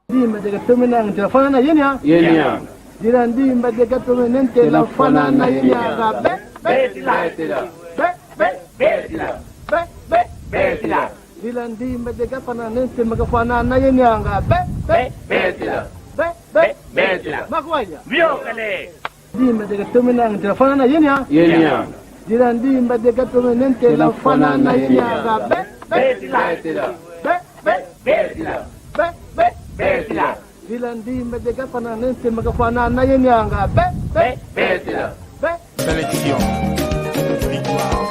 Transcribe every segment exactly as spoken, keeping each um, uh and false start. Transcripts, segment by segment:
Ndimba dia katomene ntela fwanana yenia. Yenia. Dila ndimba dia katomene ntela fwanana yenia nga be. Betila. Betila. Be, be, betila. Be, be, betila. Dila ndimba dia kafwanana ntela kafwanana yenia nga be. Be, betila. Be, be, betila. Makwaya. Vyokele. Ndimba dia katomene ntela fwanana yenia. Yenia. Dila ndimba dia katomene ntela fwanana yenia nga be. Betila. Betila. Be, be, betila. Be, be, betila. Dila ndimba dia kafwanana ntela kafwanana yenia nga be. Be, betila. Be. Sélection. Victoire.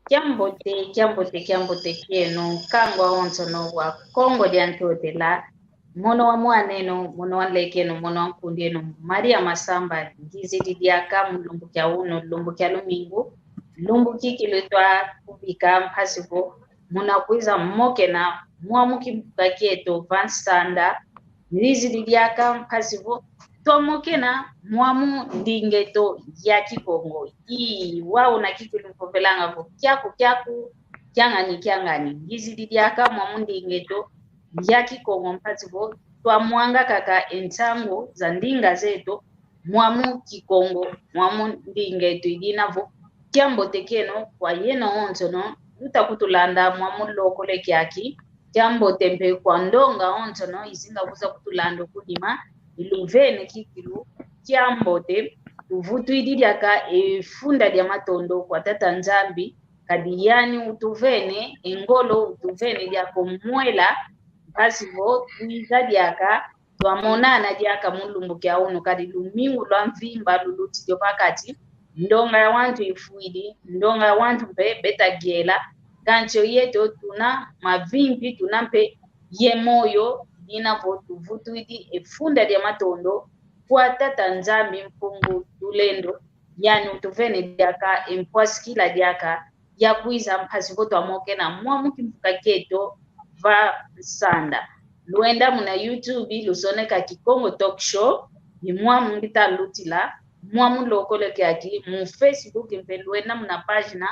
Kiambote, kiambote, kiambote kieno, nkangu awonsono wa Kongo dia Ntotela, mono wa mwan'eno, mono wa nlek'eno, mono wa nkund'eno, Maria Masamba, ngizidi diaka mu lumbu kia unu, lumbu kia lumingu, lumbu kikilu twakubika mpasi vo muna kwiza mokena mwamu kimbuka kieto va nsanda, ngizidi diaka mpasi vo twamokena mwamu nding'eto ya Kikongo. Ii, wau una kikilu mvovelanga vo kiaku kiaku, kiangani kiangani. Ngizidi diaka mwamu nding'eto ya Kikongo mpasi vo twamwanga kaka e nsangu za ndinga zeto, mwamu Kikongo, mwamu nding'eto. I dina vo kiambote kieno kwa yeno onsono luta kutulanda mwamu lokole kiaki, kiambote mpe kwa ndonga onsono izinga kwiza kutulanda kunima, iluvene kikilu kiambote. Tuvutwidi diaka e funda dia matondo kwa Tata Nzambi, kadi yani utuvene e ngolo, utuvene diaka o mwela, mpasi vo twiza diaka twamonana diaka mu lumbu kia unu, kadi lumingu lwa mvimba lulutidi o pakati, ndonga ya wantu ifwidi, ndonga ya wantu mpe beta yela, kansi o yeto tuna mavimpi, tuna mpe ye moyo, i dina vo tuvutwidi e funda dia matondo kwa Tata Nzambi Mpungu Tulendo, yani utuvene diaka e mpwasikila diaka ya kwiza mpasi vo twamokena mwamu kimbuka kieto va nsanda. Lwenda muna YouTube lusoneka Kikongo Talk Show, ni mwamu ngita lutila, mwamu lokole kiaki. Mu Facebook mpe lwenda muna página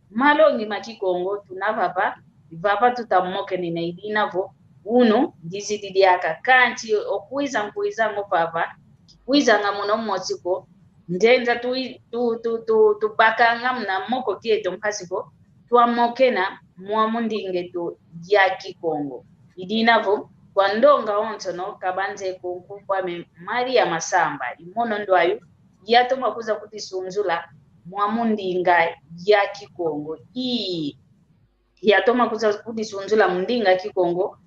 Malongi ma Kikongo, tuna vava, vava tuta mokenena. I dina vo unu ngizidi diaka, kansi o kwiza nkwizanga o vava, kikwizanga muna mosi ko, nzenza tu, tu, tu, tu, tubakanga muna moko kieto mpasi vo twamokena mwamu nding'eto ya Kikongo. I dina vo kwa ndonga onsono kabanzeko nkumbu ame Maria Masamba, i mono ndwayu yatoma kwiza kudisunzula mwamu ndinga ya Kikongo. Ii, yatoma kwiza kudisunzula mu ndinga Kikongo,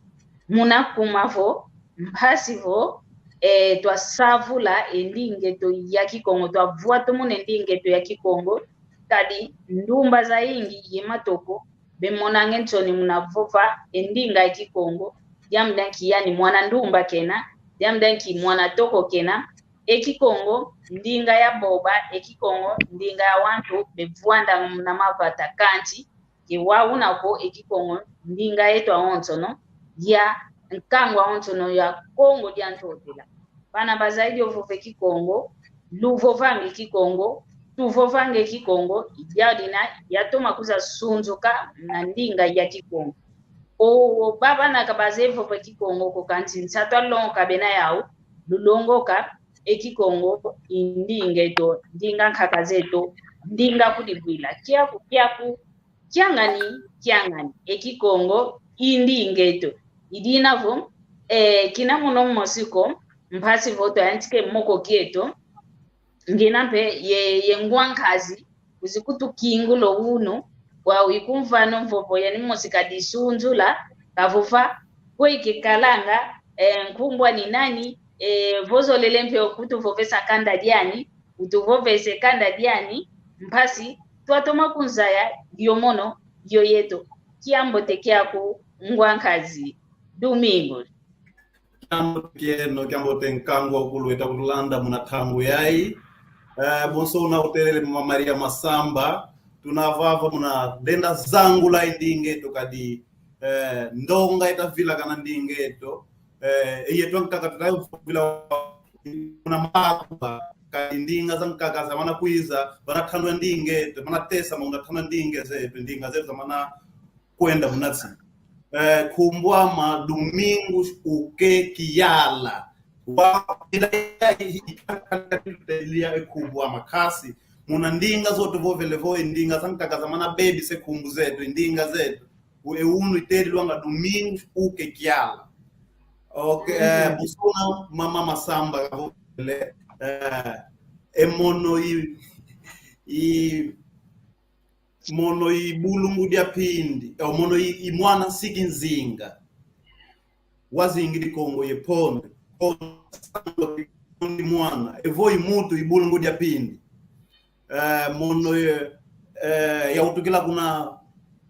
muna kuma vo mpasi vo, eh, twasavula e nding'eto ya Kikongo, twavwatumuna e nding'eto ya Kikongo, kadi ndumba zayingi ye matoko bemonanga e nsoni muna vova e ndinga ya Kikongo, diambu dia nki yani mwana ndumba kena, diambu dia nki mwana toko kena. E Kikongo ndinga ya boba, e Kikongo ndinga ya wantu bevwandanga muna mavata, kansi ke wau una ko, e Kikongo ndinga yeto awonsono, ya nkangu awonsono ya Kongo dia Ntotela. Bana bazayidi o vova e Kikongo, luvovanga e Kikongo, tuvovanga e Kikongo, i diau dina yatoma kwiza sunzuka na ndinga ya Kikongo. O, o, ba bana ka bazeye vova e Kikongo ko, kansi nsatu a longoka bena yau, lulongoka e Kikongo i nding'eto, ndinga nkaka zeto, ndinga kudibwila. Kiaku, kiaku, kiangani, kiangani, e Kikongo i nding'eto. I dina vo E, kina mono mosi ko, mpasi vo twayantika e moko kieto, ngina mpe ye, ye ngwankazi, wizi kutukingula o unu, wau ikumvana o mvovo yani mosi kadisunzula, kavova, kwe ikikalanga, e, nkumbu ani nani, e, vo zolele mpe o kutuvovesa kanda diani, utuvovese kanda diani, mpasi, twatoma kunzaya, yo mono, yo yeto, kiambote kiaku, ngwankazi, Domingo. Kiambote kieno, kiambote nkangu wa ukulu weta kutulanda muna ntangu yayi. Eh, bonso una utelele mama Maria Masamba, tuna vava muna lenda zangula e ndinga eto kadi, eh, ndonga eta vilakana ndinga eto. Eh, e yeto ankaka tuta vila muna makuba, kadi ndinga zankaka zamana kwiza, bana tandwa ndinga eto, bana tesa mauna tandwa ndinga zeto, ndinga zeto zamana kwenda muna nsi. Eh, nkumbu ama Domingos Uke Kiala. Wa, ila ya, i, i, lia e nkumbu ama kasi. Muna ndinga zo tuvovele vo, e ndinga zankaka zamana bebisa e nkumbu zeto, e ndinga zeto. U, e unu itedilwanga Domingos Uke Kiala. Ok, eh, mhm. Bonso una mama Masamba kavovele, eh, e mono i, i, mono i bulungu dia pindi, eh, mono i, i mwana nsiki nzinga. Wazingidi Kongo ye ponde. Ponde mwana. Evo i mutu i bulungu dia pindi. Eh, mono ye, eh, yautukila kuna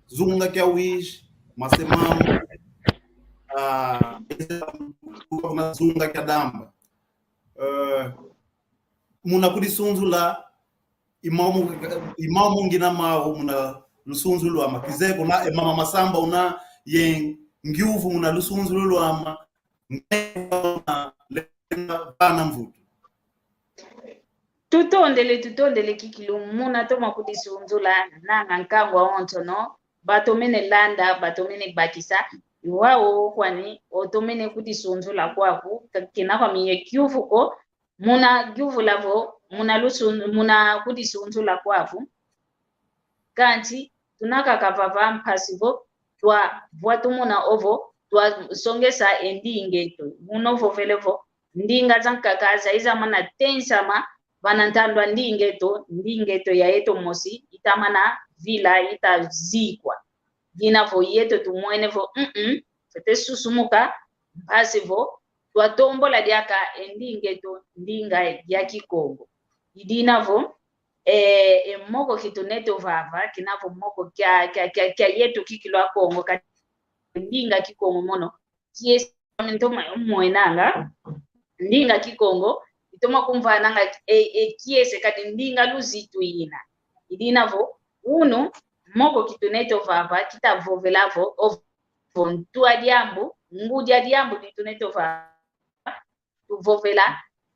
zunga kia Uíge, Masemamu, ah, kuna zunga kia Damba. Eh, muna kudisunzula, i mau mu-, i mau mungina mau muna lusunzulu lwama. Kizeye kuna, e mama Masamba una ye ngiuvu muna lusunzulu lwama, nge una lenda vana mvutu. Tutondele, tutondele kikilu muna toma kudisunzula, nanga nkangu wonsono, batomene landa, batomene bakisa, i wau kwani, otomene kudisunzula kwaku, ka-, kina kwami ye kiuvu ko, muna yuvula vo, muna lusun-, muna kudisunzula kwaku. Kansi, tuna kaka vava mpasi vo, twavwa tumona ovo, twasongesa e ndinga eto. Muna ovovele vo, ndinga zankaka zaiza mana tensama, vana ntandwa ndinga eto, ndinga eto ya eto mosi, itamana vila, itazikwa. Dina vo yeto tumwene vo, mm, fwete susumuka, mpasi vo, twatombola diaka e ndinga eto, ndinga ya Kikongo. I dina vo, e, e moko kitunete ovava, kina vo moko kia, kia, kia, kia yeto kikilu Akongo, ka ndinga Kikongo mono, kiese ntoma mwenanga, ndinga Kikongo, itoma kumvananga e, e kiese kadi ndinga luzitu ina. I dina vo, unu, moko kitunete ovava, kitavovela vo, ovo ntu a diambu, ngudi a diambu ditunete ovava, tuvovela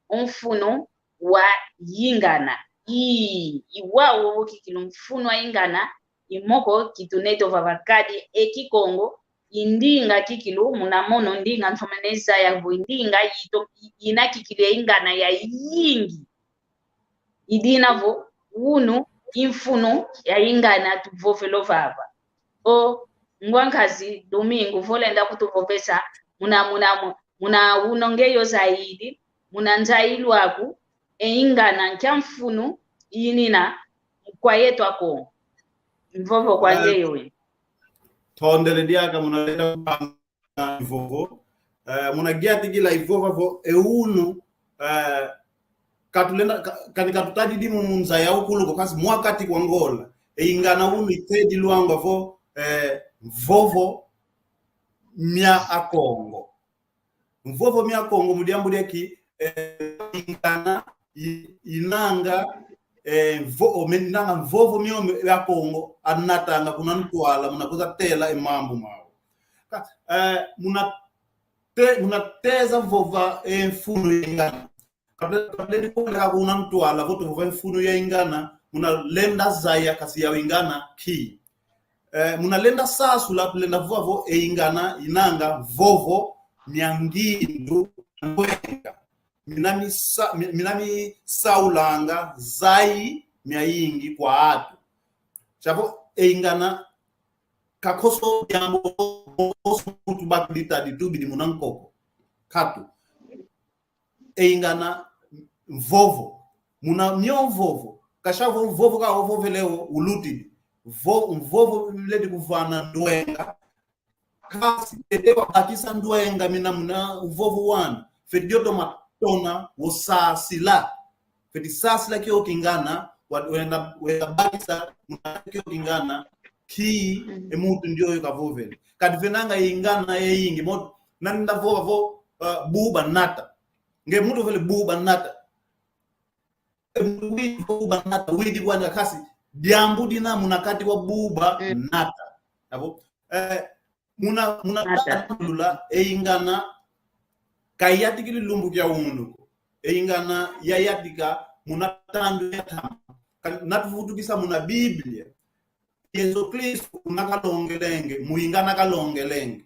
o mfunu wa ingana. I, i wau kikilu mfunu wa ingana, i moko kitunete ovava kadi e Kikongo, i ndinga kikilu, muna mono ndinga ntomene zaya vo i ndinga ito, i, ina kikilu ya ingana yayingi. I dina vo, unu, i mfunu ya ingana tuvovela ovava. O, ngwankazi Domingo, vo lenda kutuvovesa, muna, muna, mu-, muna unongeyo zaidi, muna nzailu aku, e ingana nkia mfunu inina kwa yeto Akongo. Mvovo kwa, eh, ngeyo we. Tondele diaka muna lenda ivovo. Eh, muna giatigila ivova vo, e unu, eh, katulenda, ka-, kani katutadidi mu nza ya ukulu ko kasi mwa kati kwa Ngola. E ingana unu itedilwanga vo, eh, mvovo mia Akongo. Mvovo mia Kongo mu diambu dia ki, eh, ingana i-, inanga, eh, mvo-, o, me-, inanga mvovo mio mia Kongo anatanga kuna ntwala, muna kwiza tela e mambu mau. Ka-, eh, muna te-, muna teza vova e mfunu ya ingana. Kable-, kable ni koleka kuna ntwala, vo tuvova e mfunu ya ingana, muna lenda zaya kasi ya ingana ki. Eh, muna lenda sasula, tulenda vova vo e ingana inanga mvovo mia ngindu, mwenga. Mina misa-, mi-, mina misaulanga zai miayingi kwa atu. Siavo e ingana kakoso diambu, koso mutu baka ditadi tubidi muna nkoko. Nkatu. E ingana mvovo. Muna mio mvovo. Kasha vo mvovo ka ovovele o ulutidi. Vo, mvovo ledi kuvana ndwenga. Kasi, tete wabakisa ndwenga mina muna mvovo wani. Feti dio toma tona wo sasila. Feti sasila kio kingana, wa-, wenda, wenda bakisa muna kio kingana, ki, mhm, e muntu ndioyo kavovele. Kadi venanga ingana yayingi, mo-, nanda vova vo, uh, buba nata. Nge muntu vele buba nata. E muntu widi buba nata, widi bwana kasi, diambu dina muna kati wa buba, mm, nata. Abo? Eh, muna, muna nata. Lula, e ingana, kayatikili lumbu kia unu. E ingana, yayatika, muna tandu ya tama. Ka-, natuvutukisa muna Biblia. Yesu Kristu una kalongelenge, mu ingana kalongelenge.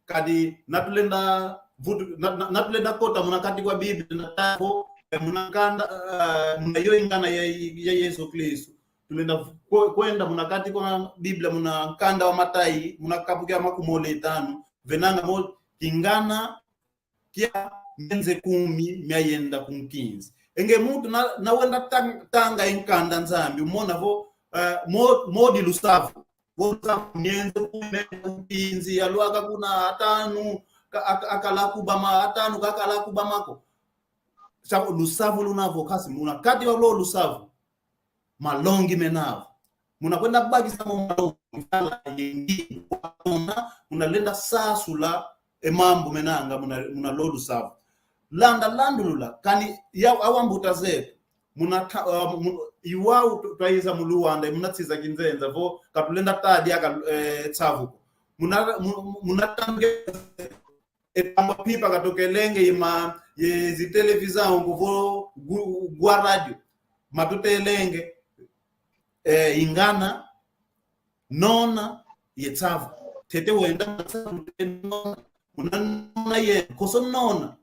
Kadi natulenda vutu-, na-, na-, natulenda kota muna kati kwa Biblia na tavo, eh, muna nkanda, eh, muna yo ingana ya, ya Yesu Kristu. Tulenda kwe-, kwenda muna kati kwa Biblia, muna nkanda wa Matai, muna kapu kia makumole tanu, venanga mo kingana kia mienze kumi miayenda ku nkinzi. E nge muntu na, na wenda tang-, tanga e nkanda Nzambi, umona vo, eh, mo-, modi lusavu. Vo lusavu mienze kumi miayenda ku nkinzi, yalwaka kuna atanu, ka-, aka-, akala kubama, atanu kakala kubama ko. Sa lusavu luna vo kasi muna kati wa lo lusavu. Malongi mena vo. Muna kwenda bakisa mo malongi, muna, muna lenda sasula e mambu menanga muna, muna lo lusavu. Landa landulula, kani ya, awa mbuta zeto. Muna ta-, uh, mu-, iwau tu-, twaiza mu Luanda, muna tiza kinzenza, vo, katulenda tadi aka, eh, tsavu ko. Muna, mu-, muna tange e tamba pipa katokelenge ye ma, ye zi televisão, ngo vo gu-, gwa radio. Matutelenge, eh, ingana, nona, ye tsavu. Tete wenda, nona, unanona ye, koso nona.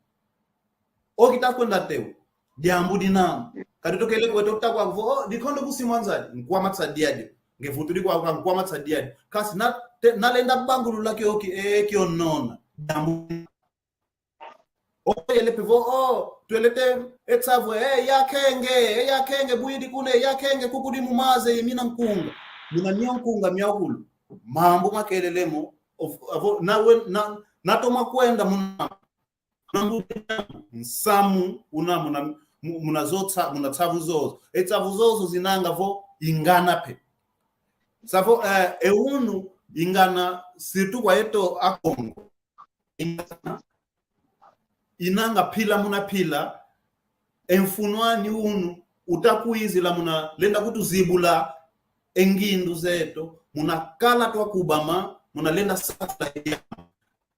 Oki takwenda teu. Diambu dinama. Kadi tokele kweto takwa vo, oh, dikondo kusi mwanzadi. Nkwama tsadiadi. Nge vutudi kwa kwa nkwama tsadiadi. Kasi na, te, nalenda bangulula kio ki, eh, kio nona. Diambu. Oh, yele pe vo, oh, twelete, e tsavu, eh, yakenge, eh, yakenge, bwidi kune, yakenge, kukudi mu maze, ye mina nkunga. Muna mio nkunga, miakulu. Mambu makelele mo, of, avo, na wen-, na, natoma kwenda muna. Nsamu una muna, mu-, muna zo tsa-, muna tsavu zozo. E tsavu zozo zinanga vo ingana pe. Sa vo, eh, e unu ingana, surtout kwa yeto Akongo. Ingana inanga pila muna pila, e mfunu ani unu, utakwizila muna lenda kutuzibula e ngindu zeto, muna kala twakubama, muna lenda sasula.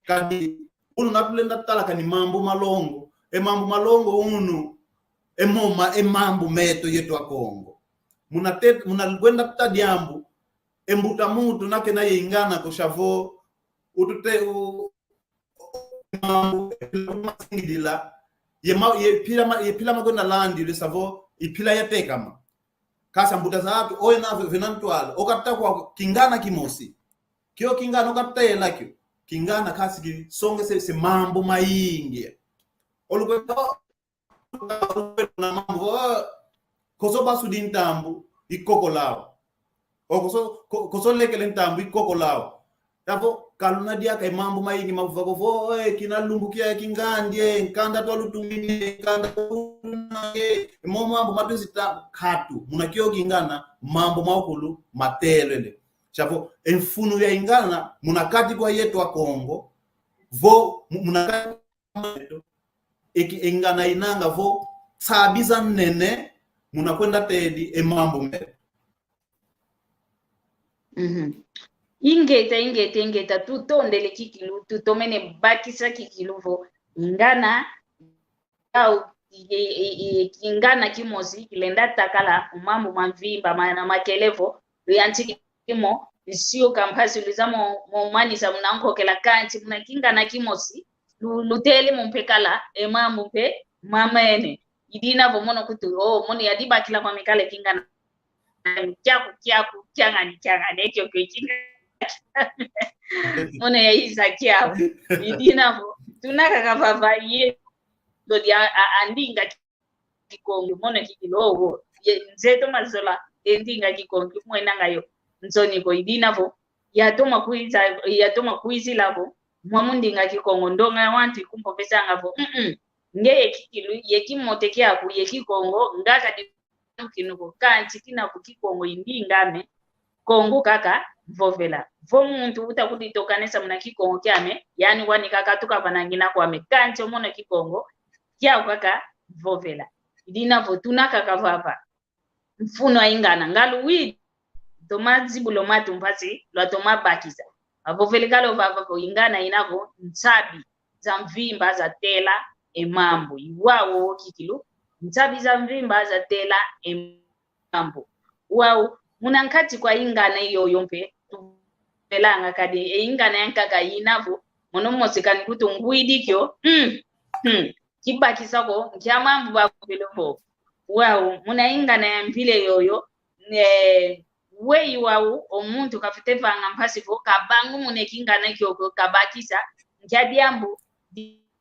Kadi unu natulenda tala kani mambu malongo. E mambu malongo unu, e moma, e mambu meto yeto Akongo. Muna te-, muna kwenda ta diambu, e mbuta muntu nakena ye ingana ko sa vo, utute u-, mambu, masingidila, ye ma-, ye pila ma-, ye pila makwenda landi, le sa vo, i pila yatekama. Kasa mbuta zatu, oye na ve-, vena ntwala, okata kwa kingana kimosi. Kio kingana okatela kio. Kingana kasi kisonge se, se mambu mayingi. Olukwenda, olukwenda na mambu, oh, koso basudi ntambu, ikoko lao. O koso, ko-, koso lekele ntambu, ikoko lao. Tavo, kaluna diaka e mambu mayingi mavova ko vo, eh, kina lumbu kia kingandi, eh, nkanda twalutumini, nkanda twalutumini, eh, mo mambu matuzita katu, muna kio kingana, mambu maukulu, matelele. Sa vo, e mfunu ya ingana, muna kati kwa yeto Akongo, vo, mu-, muna kati kwa yeto, eki ingana inanga vo, tsabiza nene, muna kwenda tedi, e mambu meto. Mhm. Ingeta, ingeta, ingeta, tutondele kikilu, tutomene bakisa kikilu vo, ingana, au, e, e, e, kingana kimosi, kilenda takala, mambu mamvimba, ma, na makele vo, luyantikimo, nsio kampasi luza mo, mo manisa muna nkokela kanti, muna kingana kimosi, lu-, lutele mo mpe kala, e mambu mpe, mamene. Idina vo mono kutu, oh, mono yadibakila kwa mikale kingana. Kiaku, kiaku, kiangani, kiangani, ekio, kio, kinga. Mono yaiza kiaku. Idina vo, Tuna kaka vava ye, ndo dia a, a ndinga Kikongo, mono kikilu wo. Ye, nzeto mazola, e ndinga Kikongo, mwenanga yo. Nsoni ko idina vo. Yatoma kwiza, yatoma kwizila vo. Mwamu ndinga Kikongo, ndonga ya wantu ikumpovesanga vo. Mm-mm. Ngeye kikilu, ye kimote kiaku, ye Kikongo, ngaka di kinu ko, kanti kina ku Kikongo i ndinga ame, Kongo kaka vovela. Vo muntu uta kuditokanesa muna Kikongo kiame, yani wani kaka tuka vanangina kwame, kanti o mono Kikongo kiau kaka vovela. Idina vo tuna kaka vava. Mfunu a ingana, nga luwidi, toma zibula o matu mpasi, lwatoma bakisa. Bavovele kala o vava vo ingana ina vo nsabi za mvimba zatela e mambu. I wau kikilu. Nsabi za mvimba zatela e mambu. Wau, muna nkati kwa ingana yoyo mpe, tuvelanga kadi, e ingana yankaka ina vo, mono mosi kani kutu ngwidi kio, mm, mm, kibakisa ko, nkia mambu bavovele vo. Wau, muna ingana ya mpila yoyo, ne, weyi wau, o muntu kafwete vanga mpasi vo, kabangumuna e kingana kiokio, kabakisa, nkia diambu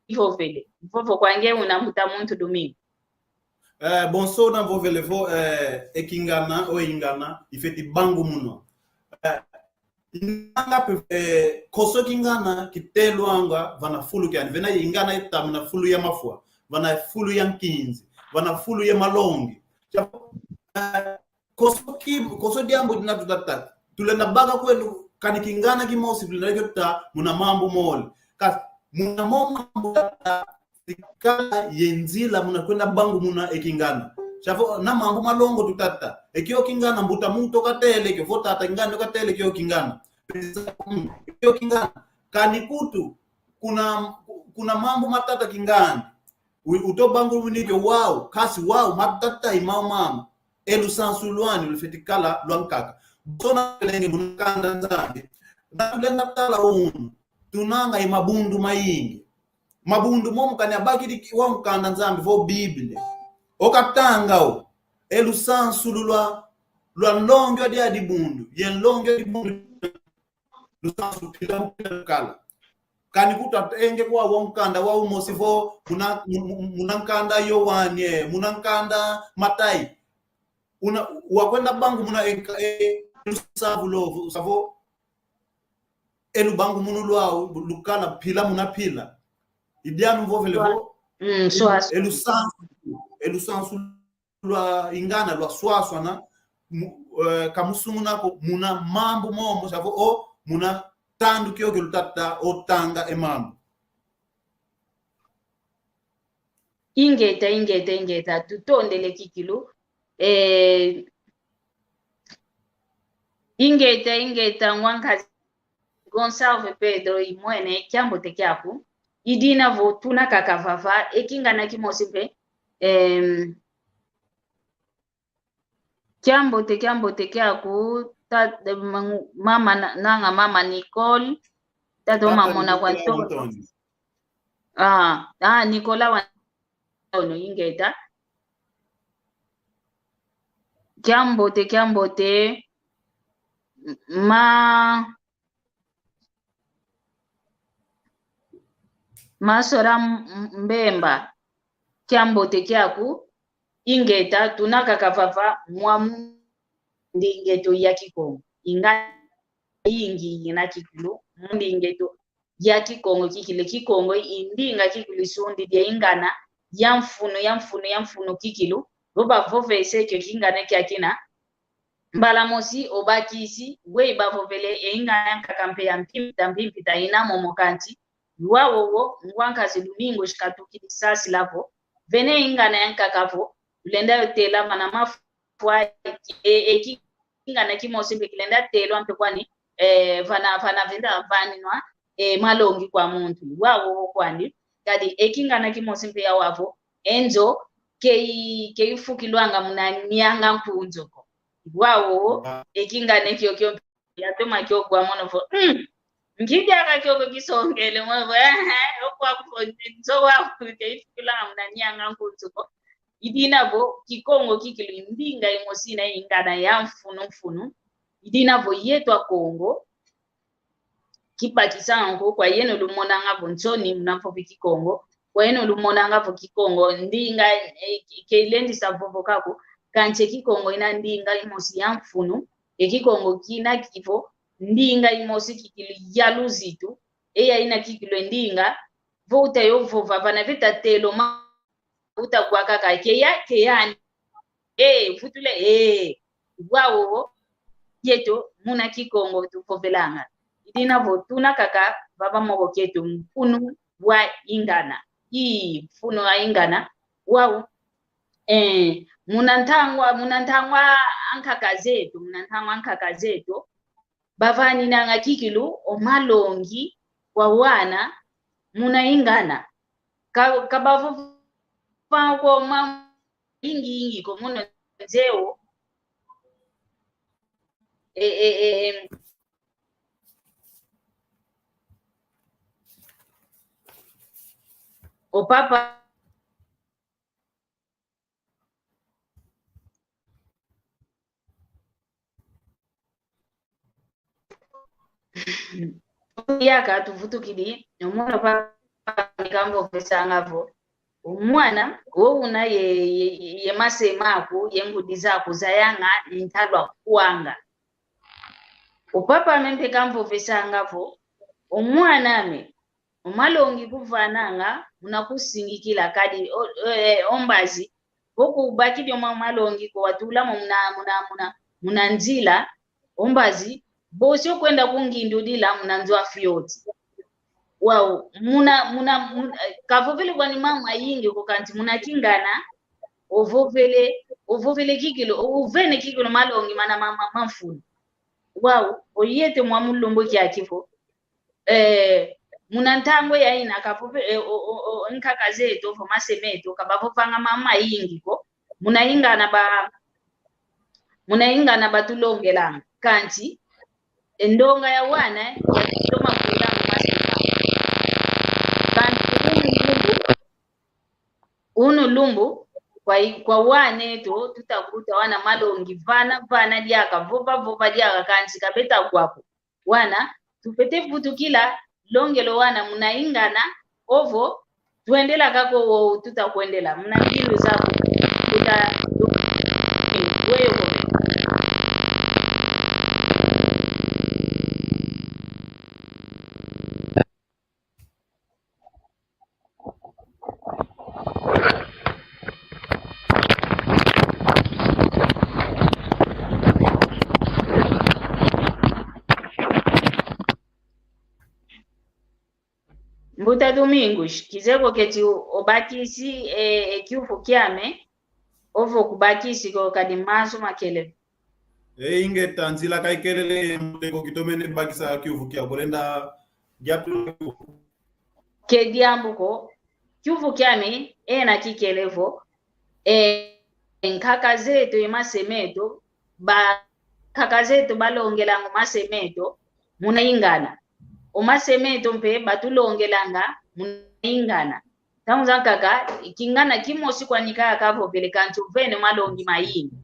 divovele. Vovo kwa nge una mbuta muntu Domingo. Eh, bonso una vovele vo, eh, e kingana, o ingana, ifeti bangumunwa. Eh, ingana pe, eh, konso kingana kitelwanga vana fulu kiani, vena ingana ita muna fulu ya mafwa, vana fulu ya nkinzi, vana fulu ya malongi. Sia, eh, konso ki, konso diambu dina tutatata. Tulenda baka kwenu kani kingana kimosi tulenda kio tuta muna mambu mole. Kasi, muna mo mambu tata, sikala ye nzila muna kwenda bangumuna e kingana. Sia vo, na mambu malongo tutata. E kio kingana mbuta muntu katele kio, vo tata ingana katele kio kingana. Kio kingana. Kani kutu, kuna, kuna mambu matata kingana. U-, uto bangumuni kio wau, kasi wau, matata i mau mama. E lusansu lwani lufeti kala lwankaka. Sona lenge muna nkanda Nzambi. Na tulenda tala unu. Tunanga i mabundu mayingi. Mabundu momo kani abakidi ki-, wa nkanda Nzambi vo Biblia. O katanga o. E lusansu lulwa, lwa nlongi wa dia dibundu. Ye nlongi wa dibundu. Lusansu mpila mpila lukala. Kani kutu atenge kwa wa nkanda wa umosi vo muna, mu-, mu-, muna nkanda Yoane, muna nkanda Matai. Una, wakwenda bangumuna e, e, lusansu lulo, savo, e lubangumunu lwau, lukala mpila muna mpila. Idianu vovele vo, mm, e lusansu, e lusansu lwa ingana lwaswaswana, mu-, eh, kamusunguna ko muna mambu momo, savo o muna tandu kiokio lutata o tanga e mambu. Ingeta, ingeta, ingeta, tutondele kikilu. Eh, ingeta, ingeta, ngwankazi Gonçalves Pedro, imwene, kiambote kiaku. Idina vo tuna kaka vava, e kingana kimosi mpe, em, kiambote, kiambote kiaku, ta-, ma-, mama na-, nanga mama Nicole, tata o mamona kwa Ntoni. Ah, ah, Nicolas wa Ntoni, ingeta. Kiambote, kiambote, ma-, Masora M-, M-, Mbemba, kiambote kiaku, ingeta, tuna kaka vava, mwamu ndinga eto ya Kikongo. Inga yingi ina kikilu, mu ndinga eto ya Kikongo kikilu. Kikongo i ndinga kikilu isundi dia ingana ya mfunu, ya mfunu, ya mfunu kikilu. Vo bavovese kio kingana kiakina, mbala mosi obakisi, weyi bavovele e ingana yankaka mpe ya mpimpita, mpimpita ina momo kanti, i wawowo, ngwankazi Domingo shikatukidi sasila vo, vene ingana yankaka vo, tulenda yo tela vana mafwa, e, e, ki-, kingana kimosi mpe kilenda telwa mpe kwani, eh, vana, vana venda vaninwa, eh, malongi kwa muntu. I wawowo kwani, kadi e kingana kimosi mpe ya wavo, e nzo, kei, keifukilwanga muna nianga nkunzo ko. I wawowo, e kingana kiokio mpe yatoma kiokio wa mono vo, mm, nki diaka kiokio kisongele, mono vo, eh, eh, okwa kuvo, nzo wa kuvo, keifukilwanga muna nianga nkunzo ko. Idina vo, Kikongo kikilu i ndinga imosi ina ingana ya mfunu mfunu. Idina vo yeto Akongo, kibakisanga ko, kwa yeno lumonanga vo nsoni muna vovi Kikongo, kwa yeno lumonanga vo Kikongo ndinga, eh, ke-, kelendisa vovoka ko, kansi e Kikongo ina ndinga imosi ya mfunu, e Kikongo kina kivo ndinga imosi kikilu ya luzitu, eya ina kikilu e ndinga, vo uta yo vova vana veta telo ma uta kwa kaka, keya, keya, eh, vutule, eh, wau, yeto, muna Kikongo tuvovelanga. I dina vo tuna kaka, vava moko keto, mfunu wa ingana. I, mfunu wa ingana, wau, eh, muna ntangwa, muna ntangwa ankaka zeto, muna ntangwa ankaka zeto, bavaninanga kikilu o malongi kwa wana muna ingana. Ka, ka bavova kwa ma ingi ingi ko muna nzeo. E, e, e, em. O papa. Yaka tuvutukidi, o mwana papa kamvovesanga vo, o mwana, wo una ye, ye, ye mase maku, ye ngudi zaku zayanga, ni ntalwa kwanga. O papa ame mpe kamvovesanga vo, o mwana ame, o malongi kuvananga, muna kusingikila kadi, o, e, o mbazi, vo kubakidi o ma-, malongi ko watula mo muna, muna, muna, muna nzila, o mbazi, bosi okwenda kungindudila muna nzo a fioti. Wau, muna, muna, muna, eh, kavovele kwani mama ingi ko kansi muna kingana, ovovele, ovovele kikilu, ovene kikilu malongi mana ma, ma, ma mfunu. Wau, o yeto mwa mu lumbu kiaki vo. Eh, muna ntangwa ya ina kavove, eh, o, o, o, nkaka zeto, vo mase meto, ka bavovanga mama ingi ko. Muna ingana ba, muna ingana batulongelanga. Kansi, e ndonga ya wana, ya toma kula mu mase meto. Kansi, unu lumbu, unu lumbu, kwa i-, kwa wana eto, tutakuta wana malongi, vana, vana diaka, vova, vova diaka, kansi ka beta kwa ko. Wana, tufwete vutukila, longelo wana muna ingana, ovo, twendela kako wo tutakwendela, muna ngindu zaku, tuta, weyo. Mbuta Domingos, kizeye ko keti obakisi, e, e kiuvu kiame, ovo kubakisi ko kadi mazu makele. E, ingeta, nzila kaikelele, mbuta, ko kitomene bakisa kiuvu kia kolenda, diatu. Ke diambu ko, kiuvu kiame, ena kikele vo, e, nkaka zeto, e mase meto, ba, nkaka zeto balongelanga o mase meto, muna ingana. O mase meto mpe batulongelanga, muna ingana. Ntangu zankaka, kingana kimosi kwani kaka kavovele kansi ovene malongi mayingi.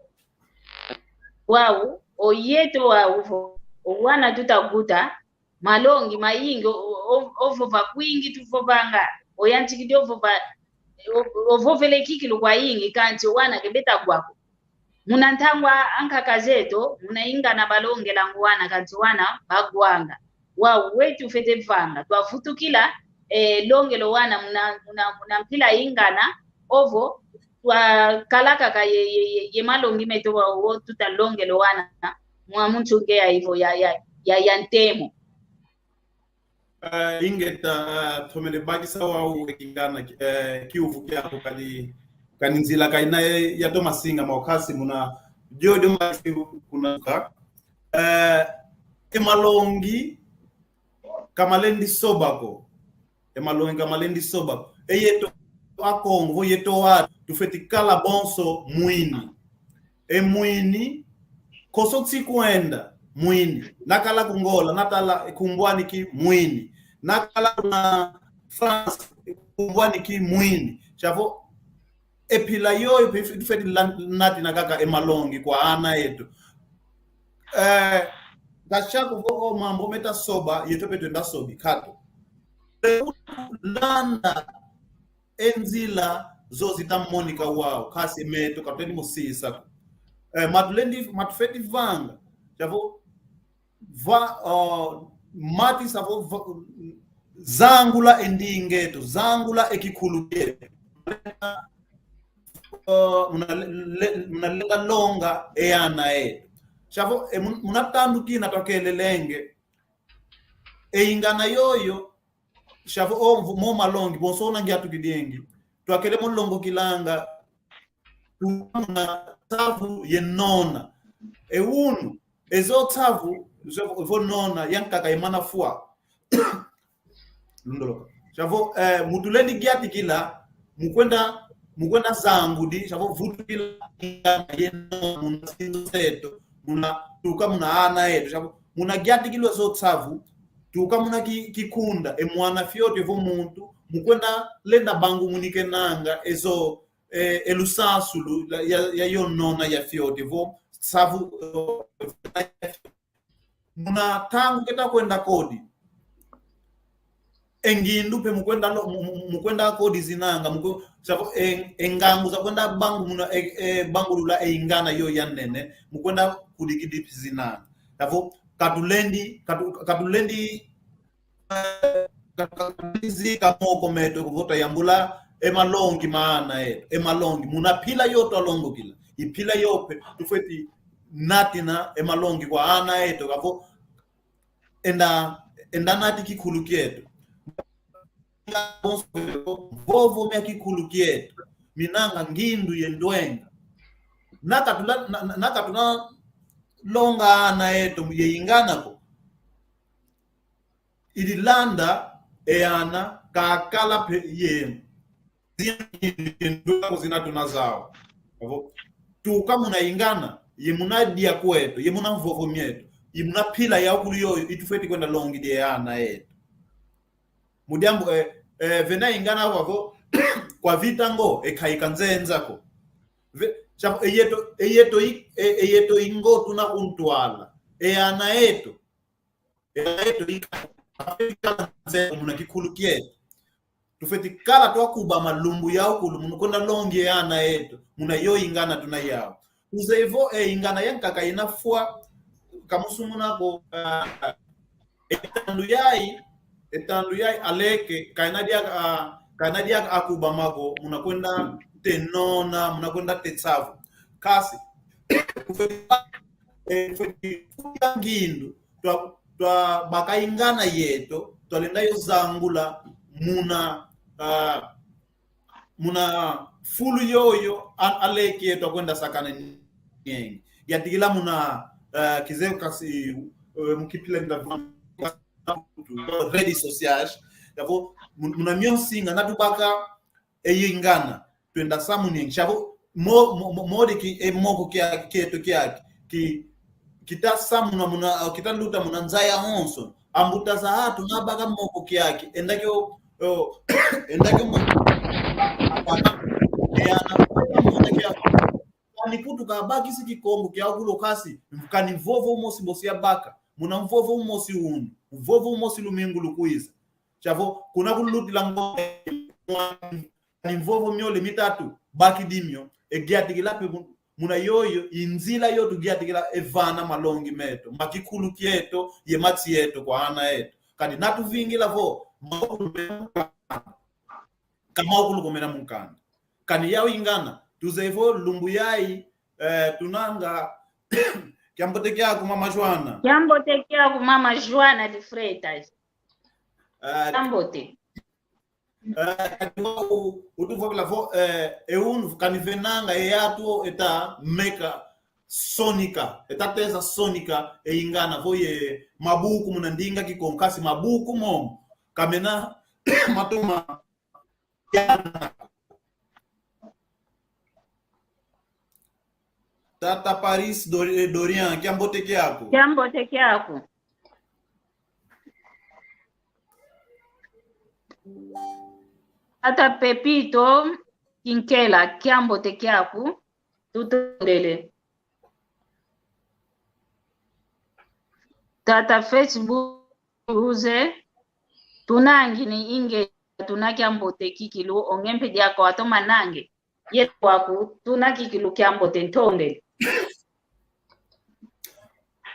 Wau, o yeto wau vo, o wana tutakuta, malongi mayingi, o, o, o, ovova kwingi tuvovanga, oyantikidi ovova, o, ovovele kikilu kwayingi, kansi o wana ke beta kwa ko. Muna ntangwa ankaka zeto, muna ingana balongelanga o wana, kansi o wana bawanga. Wau, wetu fwete vanga, twavutukila, e, longelo wana muna, muna, muna mpila ingana, ovo, twakala kaka ye, ye, ye, ye malongi meto wa, wo tutalongelo wana, mwa mu nsunge ya ivo ya, ya, ya, ya ntemo. Eh, ingeta, eh, tomene bakisa wau e kingana, eh, kiuvu kiaku kadi, kadi nzila kaina ya, ya toma singa maukasi muna, diodio mbasi kuna ka. Eh, e malongi, ka malendi soba ko. E malongi ka malendi soba ko. E yeto Akongo, yeto wa, tufwete kala bonso mwini. E mwini, konso nsi kwenda, mwini. Nakala ku Ngola, natala kumbwani ki mwini. Nakala kuna France, kumbwani ki mwini. Chavo, e mpila yoyo, tufwete lan-, natina kaka e malongi kwa ana eto. Eh, Kashako vo o mambu meta soba, yeto pe twenda sobi, kato. Landa e nzila zo zita monika wau, kasi meto ka twena mo sisa ko. Eh, matulendi, matufeti vanga. Shavo, va, uh, mati savo, va, zangula e ndinga eto, zangula e kikulu kieto. Uh, muna le-, le-, muna lenga longa e ana eto. Shavo, e mun-, muna tandu kina twakelelenge. E ingana yoyo, shavo o mvu-, mo malongi, bonso una ngiatukidiengi. Twakele mo longokilanga, tuka muna tsavu ye nona. E unu, ezo tsavu, zo vo nona, yankaka yamana fwa. Lundoloka. Shavo, eh, mutulendi giatikila, mukwenda, mukwenda zangudi, shavo vutukila, ye nona, muna sinzo zeto, muna, tuka muna ana eto, shavo, muna giatikilwa zo tsavu, tuka muna ki-, kikunda, e mwana fiote vo muntu, mukwenda lenda bangumunikenanga, ezo, eh, e lusansu lu-, la, ya, ya yo nona ya fiote, vo savu, eh, muna tangu keta kwenda kodi. E ngindu pe mukwenda lo-, mu-, mu-, mukwenda kodi zinanga, mukwe-, savo, e, e ngangu za kwenda bangu muna, e, e, bangulula e ingana yo ya nene, mukwenda kudikidi zinanga. Savo, katulendi, katu-, katulendi, eh, ka-, ka-, katulendi zika moko meto, kuvo twayambula e malongi ma ana eto, e malongi, muna pila yo twalongokila, i pila yo pe, tufweti natina e malongi kwa ana eto, kavo enda, enda nati kikulu kieto. Vovo mia kikulu kieto, minanga ngindu ye ndwenga. Nakatula, na, na, nakatula longa ana eto ye ingana ko. Ili landa e ana kakala pe ye zina tuna zau. Avo, tuka muna ingana, ye muna dia kweto, ye muna mvovo mieto, ye muna pila ya ukulu yoyo, itufweti kwenda longidi e ana eto. Mu diambu, eh, eh, vena ingana wavo, kwa vita ngo, e kaika nzenza ko. Ve-, sha-, e yeto, e yeto i-, e, e yeto i ngo tuna kuntwala. E ana eto. E ana eto i ka-, muna kikulu kieto. Tufweti kala twakuba malumbu ya ukulu, muna kwenda longi e ana eto, muna yo ingana tuna yau. Uzeye vo, e ingana yankaka ina fwa, kamusumuna ko, ah, e tandu yai, e tandu yai aleke, kaina dia, ah, kaina dia akuba mako, muna kwenda te nona, muna kwenda te tsavu. Kasi, e, ngindu, twa, twabaka ingana yeto, twalenda yo zangula, muna, ah, muna fulu yoyo, a-, aleke yeto akwenda sakana niengi. Yatikila muna, eh, kizeo kasi, eh, mukipila nda redes sociais. Yavo, mun-, muna mio nsinga, natubaka, e ingana, twenda samu niengi. Shavo, mo-, mo-, mo-, modi ki, e moko kia, kieto kiaki, ki, kita samuna muna, kita luta muna nza ya onso. Ambuta za atu nabaka moko kiaki. Enda kio, o, enda kio mo-, e ana, mona kia. Kani kutu kabakisi Kikongo kia ukulu kasi, kani mvovo umosi bosi yabaka. Muna mvovo umosi unu, mvovo umosi lumingu lukwiza. Shavo, kuna kulutila ngo, ni mvovo miole mitatu, bakidi mio, e giatikila pe mu-, muna yoyo, i nzila yo tugiatikila e vana malongi meto, ma kikulu kieto, ye matsi eto kwa ana eto. Kani natuvingila vo, ma ukulu mena mu nkanda. Ka ma ukulu ko mena mu nkanda. Kani yau ingana, tuzeye vo lumbu yai, eh, tunanga, kiambote kiaku mama Joana. Kiambote kiaku mama Joana de Freitas. Eh, kiambote. Eh, kati wa u-, utuvovela vo, eh, e unu kani venanga e atu eta meka sonika, eta teza sonika e ingana vo ye mabuku muna ndinga Kikongo kasi mabuku momo, ka mena matoma. Tata Paris Dor-, Dorian, kiambote kiaku. Kiambote kiaku. Tata Pepito Kinkela, kiambote kiaku, tutondele. Tata Facebook uze, tunangi ni inge, tuna kiambote kikilu, onge mpe diaka watoma nange. Ye kwaku, tuna kikilu kiambote ntondele.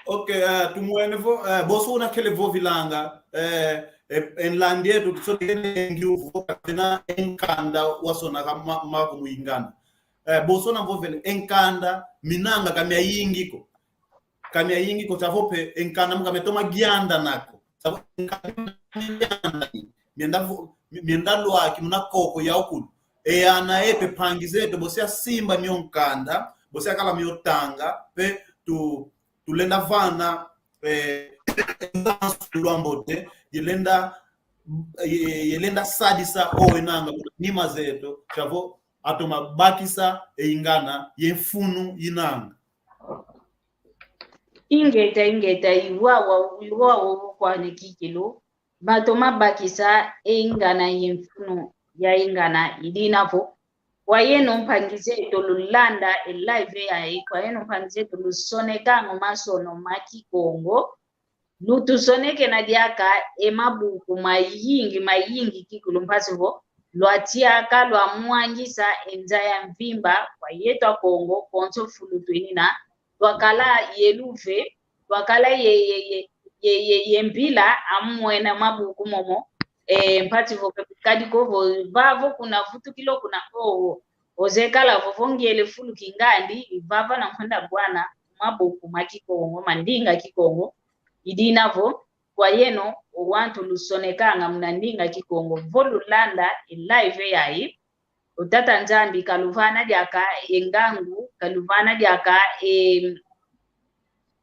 Ok, eh, tumwene vo, eh, bonso una kele vovilanga, eh, eh, e nlandi eto, tusonekene ngi uvo, kapena e nkanda wasonaka ma-, mako mu ingana. Eh, bonso una vovele, e nkanda, minanga ka miayingi ko. Ka miayingi ko, sia vo mpe, e nkanda mu ka miatoma giandana ko. Sia vo, e nkanda mianda vo-, mienda lwaki muna koko ya ukulu. E ana e mpe mpangi zeto, bosi asimba mio nkanda, bosi akala mio tanga, mpe tu-, tulenda vana, eh, lwambote, yelenda, ye-, yelenda sadisa owe nanga, nima zeto, sia vo, atoma bakisa e ingana ye mfunu inanga. Ingeta, ingeta, iwawa, iwawa, kwa ni kikilu. Batoma bakisa e ingana ye mfunu ya ingana, idina vo. Kwa yeno mpangi zeto lulanda e live yayi, kwa yeno mpangi zeto lusonekanga masono ma Kikongo. Lutusonekena diaka e mabuku mayingi, mayingi kikilu mpasi vo lwatiaka, lwamwangisa e nza ya mvimba kwa yeto Akongo, konso fulu twenina, twakala ye luve, twakala ye, ye, ye, ye, ye, ye mbila, amwena mabuku momo, e, mpasi vo kadi ko vo, vavo kuna vutukilo kuna ko, ozekala vo vo ngiele fulu kingandi, vava na nkwenda bwana, mabuku ma Kikongo, ma ndinga Kikongo, idina vo, kwa yeno, o wantu lusonekanga muna ndinga Kikongo, vo lulanda e live yayi, o Tata Nzambi kaluvana diaka e ngangu, kaluvana diaka e,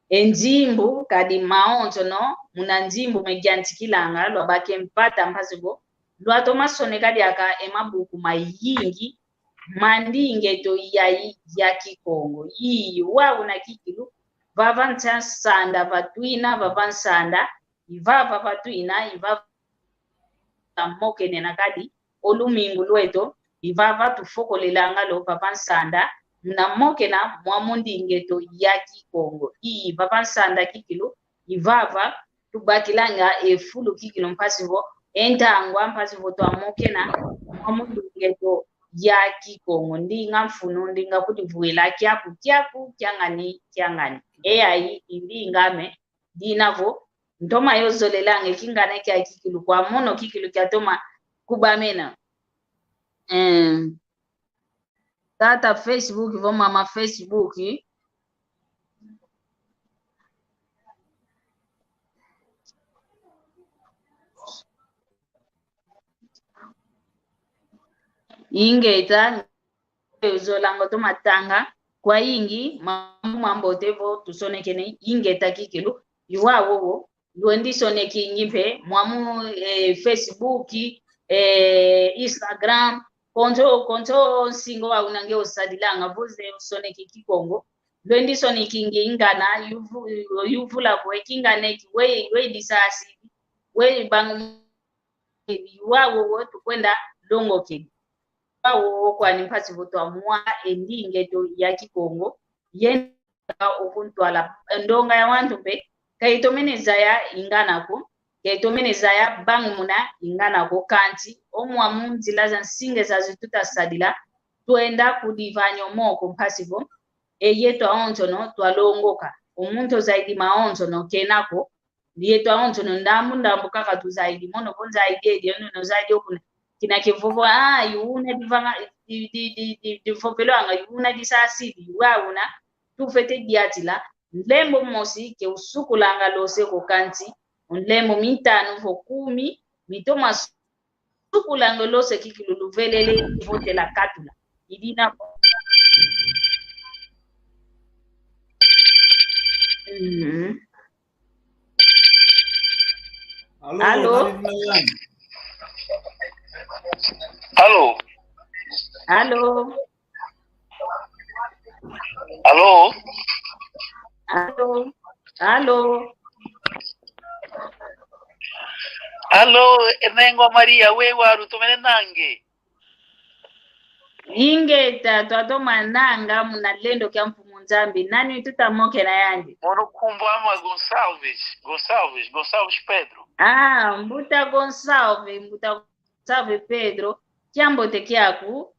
e nzimbu, kadi mawonsono, muna nzimbu megiantikilanga, lwabake mpata mpasi vo, lwatoma soneka diaka e mabuku mayingi, ma ndinga eto yayi ya Kikongo. Ii, wau una kikilu, vava nsa-, nsanda vatwina, vava nsanda, ivava vatwina, ivava mokenena kadi, o lumingu lweto, ivava tufokolelanga lo vava nsanda, muna mokena mwa mu ndinga eto ya Kikongo. Ii, vava nsanda kikilu, ivava tubakilanga e fulu kikilu mpasi vo, e ntangwa mpasi vo twamokena mwa mu ndinga eto ya Kikongo. Ndinga mfunu, ndinga kudivwila kiaku, kiaku, kiangani, kiangani. E yayi, i ndinga ame, dina vo, ntoma yo zolelanga e kingana kia kikilu kwa mono kikilu kiatoma kubamena. Eh. Tata Facebook, vo mama Facebook. Ingeta, zolanga toma tanga, kwayingi, mambu mambote vo tusonekene, ingeta kikilu, iwawowo, lwendi sonekingi mpe, mwamu, eh, Facebook, eh, Instagram, konso, konso nsinga wa una nge osadilanga, vo ze osoneki Kikongo, lwendi sonekingi ingana, yuvu-, yuvula vo e kingana eki, we, we disasi, we bangu, iwawowo tukwenda longokedi. Iwawowo kwani mpasi vo twamwa e ndinga eto ya Kikongo, yenda okuntwala ndonga ya wantu mpe, ka itomene zaya ingana ko, ka itomene zaya bangumuna ingana ko, kansi o mwamu nzila za nsinga zazi tutasadila, twenda kudivanya o moko mpasi vo, e yeto awonsono twalongoka. O muntu ozayidi mawonsono kena ko, yeto awonsono ndambu ndambu kaka tuzayidi, mono vo nzayidi edi, ono nozayidi okuna. Kina kivovo, ah, i una divanga, di, di, di, di, divovelwanga, i una disasidi, wa una, tufwete diatila, nlembo mosi ke usukulanga lose ko kansi, nlembo mitanu vo kumi, mitoma sukulanga lose kikilu luvelele votela katula. Idina. Mhm. Alo, alo. Alo? Nani, nani? Alo? Alo? Alo? Alo? Alo? Alo, e nengwa Maria, we waru, tomene nange. Ingeta, twatoma nanga muna lendo kia Mfumu Nzambi, nani tutamokena yandi? Mono nkumbu ama Gonçalves, Gonçalves, Gonçalves Pedro. Ah, mbuta Gonçalves, mbuta Gonçalves Pedro, kiambote kiaku.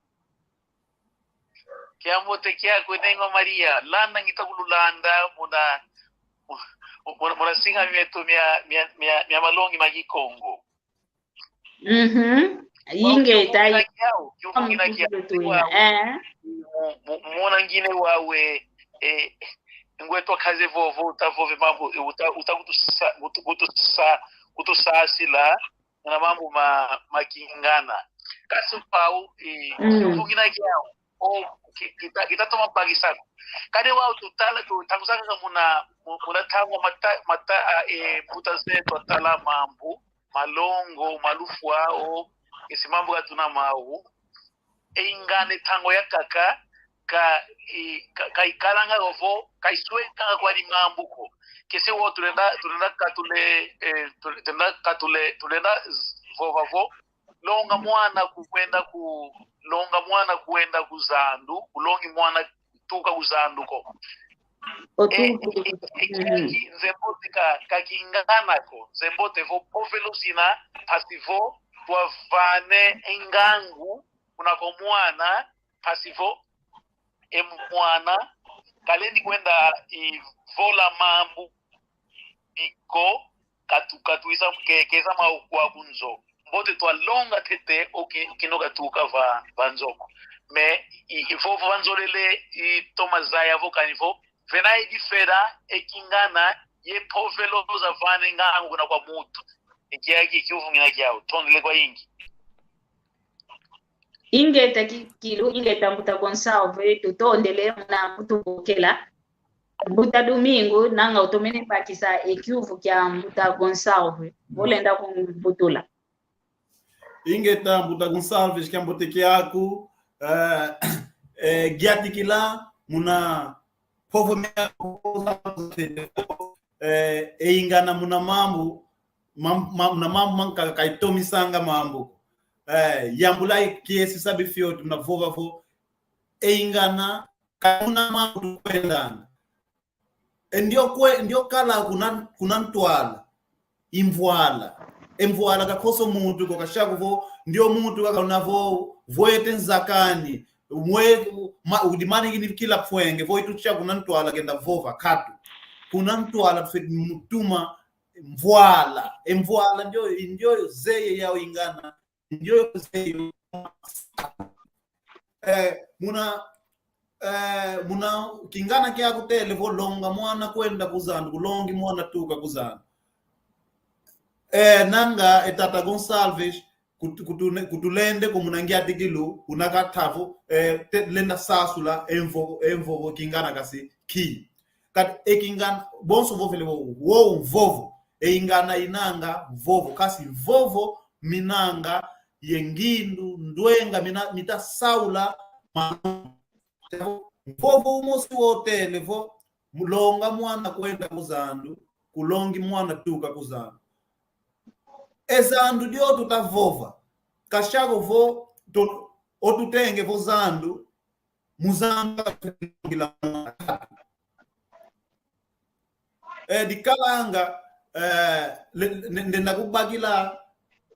Kiambote kiaku, Nengwa Maria, landa ngita kululanda, muna, muna, muna singa mieto mia, mia, mia, mia malongi ma Kikongo. Mhm. Ingeta. Kiuvu ngina kiau, kiuvu ngina kiau. Eh. Mu-, mu-, muna ngine wawe, eh, ngwe twakaze vovo, utavove mambu, eh, uta-, uta kutusa-, kutu-, kutusa-, kutusasila, muna mambu ma, ma kingana. Kasi pau, eh, mm, kiuvu ngina kiau. O, ki-, kita, kita toma bakisa ko. Kadi wau tutala tu, tangusaka muna, mu-, muna tangwa mata, mata, ah, eh, mbuta zeto atala mambu, malongo, malufwa, o, esi mambu katuna mau. E ingana e tangwa yakaka, ka, i, ka, ka ikalanga ovo, ka iswekanga kwani mambu ko. Kese wo tulenda, tulenda katule, eh, tulenda katule, tulenda vova vo, longa mwana kukwenda ku, longa mwana kwenda ku zandu, kulongi mwana tuka ku zandu ko. E, e, e, e, kiaki nzembote ka, ka kingana ko, nzembote vo povelo zina, mpasi vo twavane e ngangu kuna kwa mwana, mpasi vo e mwana kalendi kwenda ivola mambu, iko katu-, katuiza ke-, keza mau kwa ku nzo. Mbote twalonga tete o ki-, kino katuka va, va nzo ko. Mais i, i vovo va nzolele itoma zaya vo kani vo, vena e difera e kingana ye povelo zavane ngangu kuna kwa mutu. E kiaki kiuvu ngina kiau. Tondele kwayingi. Ingeta ki-, kikilu, ingeta mbuta Gonçalves, tutondele muna kutubokela. Mbuta Domingo, nanga utomene bakisa e kiuvu kia mbuta Gonçalves, vo lenda kumbutula. Ingeta mbuta Gonçalves, kiambote kiaku, eh, eh, giatikila muna povo mea, eh, e ingana muna mambu, mam-, mam-, muna mambu mankaka ka itomisanga mambu. Eh, yambula kiesi sabi fiotu muna vova vo, e ingana, ka muna mambu tukwendanga. E ndio kwe-, ndio kala kuna, kuna ntwala. I mvwala. E mvwala ka konso muntu ko kashako vo, ndio muntu kaka una vo, vwete nzakani, mwe, ma, udimani kini kila pwenge, vo itu tia kuna ntwala kenda vova, katu. Kuna ntwala tufeti mutuma mvwala. E mvwala ndio, ndio zeye yau ingana. Ndio yo kuzeyo. Eh, muna, eh, muna kingana kiaku tele vo longa mwana kwenda ku zandu, kulongi mwana tuka ku zandu. Eh, nanga e tata Gonçalves, kutu-, kutune-, kutulende ko muna ngiatikilu, una kata vo, eh, te-, lenda sasula, e mvo-, e mvovo kingana kasi ki. Kati e kingana, bonso vovele vo, wo mvovo, e ingana inanga mvovo, kasi mvovo minanga ye ngindu, ndwenga, mina, mita saula, ma-, mvovo umosi wo tele vo, mulonga mwana kwenda ku zandu, kulongi mwana tuka ku zandu. E zandu dio tuta vova, kashako vo, tu-, o tutenge vo zandu, muzanga kila mwana. Eh, dikalanga, eh, le-, ne-, ndenda kubakila,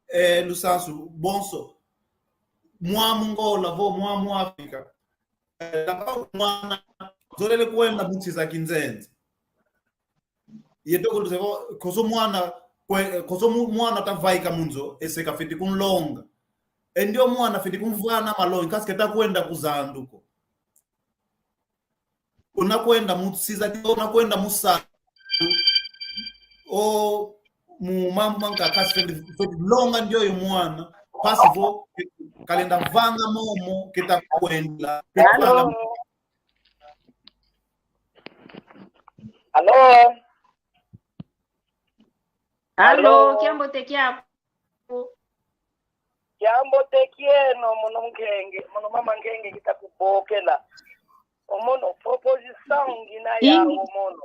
eh, lusansu bonso. Mwamu Ngola vo, mwamu Afrika. Eh, lapa mwana, zolele kwenda mu nsi za kinzenze. Yeto kulu seko, konso mwana, kwe-, konso mu-, mwana tavaika mu nzo, ese kafiti kunlonga. E ndio mwana fiti kumvana malongi, kasi keta kwenda ku zandu ko. Una kwenda mu nsi za, una kwenda mu sa-, o, mu mambu mankaka kasi fiti, fiti longa ndioyo mwana, mpasi vo, kalenda vanga momo, keta kwenda, keta kwenda. Alo? Alo, kiambote kiaku. Kiambote kieno, mono Nkenge, mono mama Nkenge kita kubokela. O mono, proposição ngina yau mono.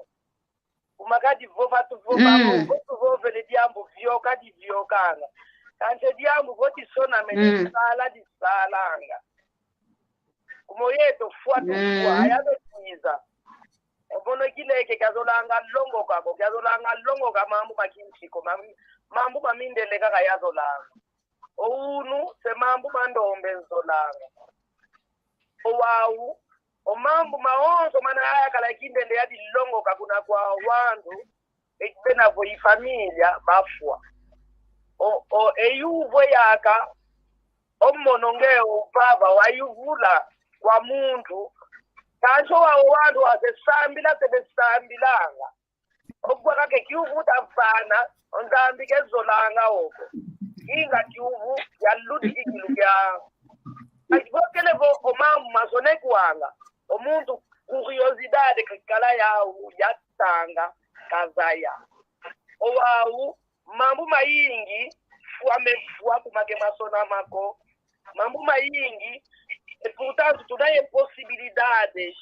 Kuma kadi vova tuvova, mm, vo tuvovele diambu vioka diviokanga. Kansi diambu vo disonamene, mm, sala disalanga. Kuma yeto fwa tufwa, mm, aya no tiza. Omono kileke kiazolanga longoka ko, kiazolanga longoka mambu ma kinsi ko, mam-, mambu ma mindele kaka yazolanga. O unu, se mambu ma ndombe nzolanga. O wau, o mambu mawonso mana ayakala kindende yadi longoka kuna kwa wantu, e bena vo i família bafwa. O, o, e yuvo yaka, omono nge o vava wayuvula kwa muntu, kansi o wau o wantu wase sambila se besambilanga. Okwa kake kiuvu tafana, o Nzambi kezolanga oko. Inga kiuvu ya ludi kikilu kia. Akibokele vo o mambu masonekwanga, o muntu curiosidade kakala yau yatanga kazaya. O wau mambu mayingi fwa mefwa kuma ke masonama ko. Mambu mayingi, e portanto, tuna ye possibilidades.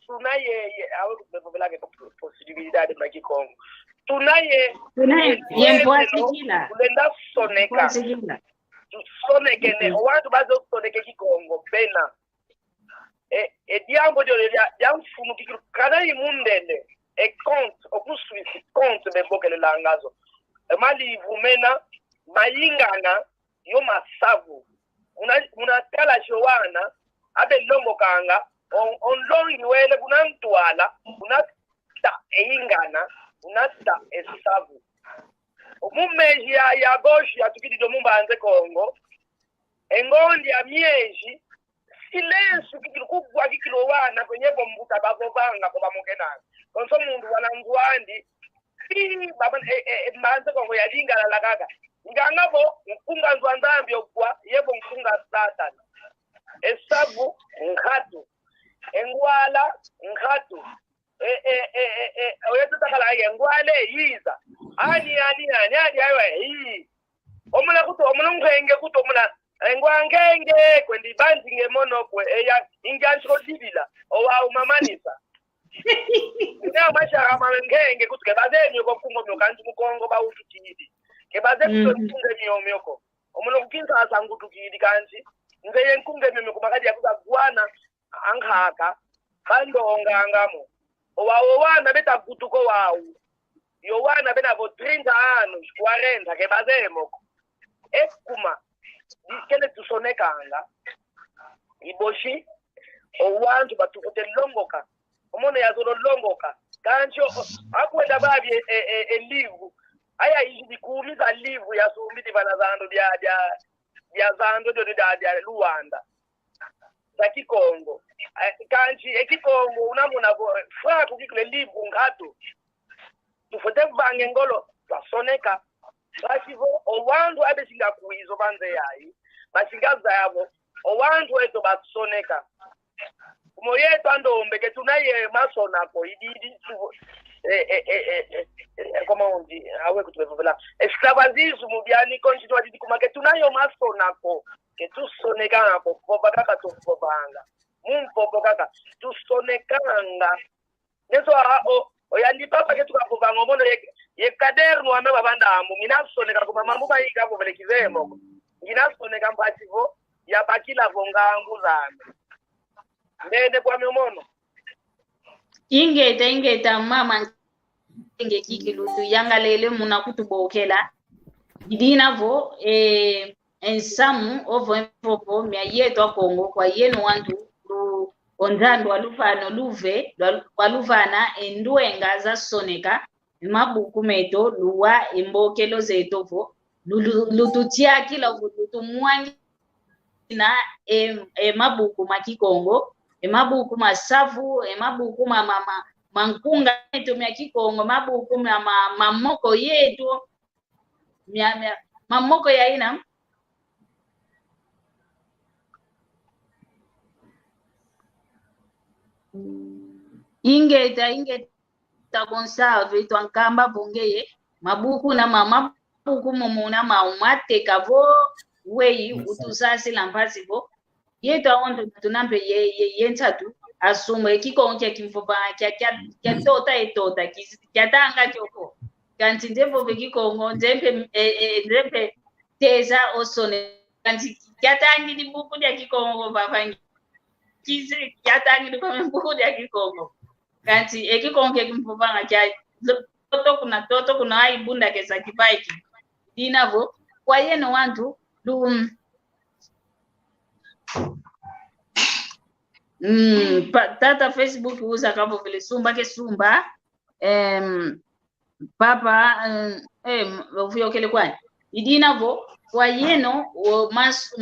Tuna ye, ye, awe kutubevelake po-, possibilidade mwa Kikongo. Tuna ye, tuna ye, ye, ye mpwasikila. Tulenda soneka. Mpwasikila. Tusonekene. Mm. O wantu bazosoneke Kikongo, bena. E, e diambu dio dia, dia mfunu kikilu, kana i mundele, e conte, oku Suisse, conte bebokelelanga zo. E malivru mena, mayingana, yo masavu. Muna, muna kala Joana, abe longokanga, on, o nlongi wele kuna ntwala, kuna ta e ingana, kuna ta e savu. Mu mezi ya, ya agosto yatukidi dio mu Mbanza Kongo, e ngonde ya miezi, silêncio kikilu, kugwa kikilu wana kwenye vo mbuta bavovanga ko bamokenanga. Konso muntu wana nzo andi, ii, baba, e, e, e, Mbanza Kongo yalingala la kaka. Nganga vo, nkunga nzo a Nzambi ogwa, ye vo nkunga Satana. E savu, nkatu. E ngwala, nkatu. E, e, e, e, e, oyo tutakala ye ngwale yiza. Ani, ani, ani, ani, ayo, e, ii. Omuna kutu, omuna nkenge kutu, omuna, e, ngwa nkenge, kwendi banzi nge mono kwe, e, ya, ingi ansi kodibila, o wau mamanisa. Ina mashaka ma nkenge kutu ke bazemi ko kungo mio kansi mu Kongo ba utukidi. Ke baze kutu nkunge mio mio ko. Omuna ku Kinshasa ngutukidi kansi. Nze ye nkunge mio mio kumakadi ya kuza gwana, ankaka, bandonganga mo. O wau, o wana beta kutuka o wau. Yo wana bena vo trinta anos, quarenta, ke bazeye mo ko. Ekuma, dikele tusonekanga. I bosi, o wantu batufwete longoka. Omono yazolo longoka. Kansi o, o, akwenda babi e, e, e, e livro. Aya izidi kumi za livro yasumbidi vana zando dia, dia, dia zando dio dia, dia Luanda. Za Kikongo. Eh, kansi, e Kikongo, unamona vo, eh, fwa kukikile livro nkatu. Tufwete vanga e ngolo, twasoneka. Basi vo, o wantu abe singa kwiza o banze yayi. Basinga zaya vo, o wantu eto basoneka. Kumo yeto a ndombe ke tuna ye masona ko, ididi, tu, eh, eh, comment on dit, awe kutubevovela. Esclavagisme, biani, continuidade, kuma ke tuna yo masona ko. Ke tusonekanga ko, vova kaka tuvovanga. Mu mvovo kaka, tusonekanga. Neso a, o, oyandi papa ke tukavovanga, omono ye, ye caderno ame babanda amu, ngina soneka kuma mambu mayika vovele kizeye mo ko. Ngina soneka mpasi vo, yabakila vo ngangu zame. Ndende kwame omono. Ingeta, ingeta, mama. Nge kikilu tuyangalele muna kutubokela. Idina vo, eh, e nsamu ovo e mvovo mia yeto a Kongo kwa yeno wantu lu, o nzandu waluvana o luve, lwa, waluvana e ndwenga zasoneka, e mabuku meto, luwa e mbokelo zeto vo, lu, lu, lututiakila vo, lutumwangi na e, e mabuku ma Kikongo, e mabuku ma savu, e mabuku ma, ma, ma, ma nkunga yeto mia Kikongo, mabuku ma, ma, ma moko yeto, mia, mia, ma moko ya ina. Ingeta, ingeta. Tagonsa, veto ankamba vo ngeye, mabuku na ma, mabuku momo na ma, mateka vo, weyi, utusasila mpasi vo. Yeto awondo tuna mpe ye, ye, ye nsatu, asumba e Kikongo kia kimvova, kia, kia, kia tota e tota, ki, kia tanga kioko. Kansi nze mvove Kikongo, nze mpe, e, e, nze mpe teza osone, kansi kia tangidi buku dia Kikongo, vava ngi. Kizi, kia tangidi kwa buku dia Kikongo. Kansi e Kikongo ke kimpovanga kia toto kuna, toto kuna, ai bunda kesa kivaiki. Dina vo, kwa yeno wantu, lu, mm, pa, tata Facebook uza kavovele sumba ke sumba. Em, papa, em, em, ovuyokele kwani. Idina vo, kwa yeno, o mas,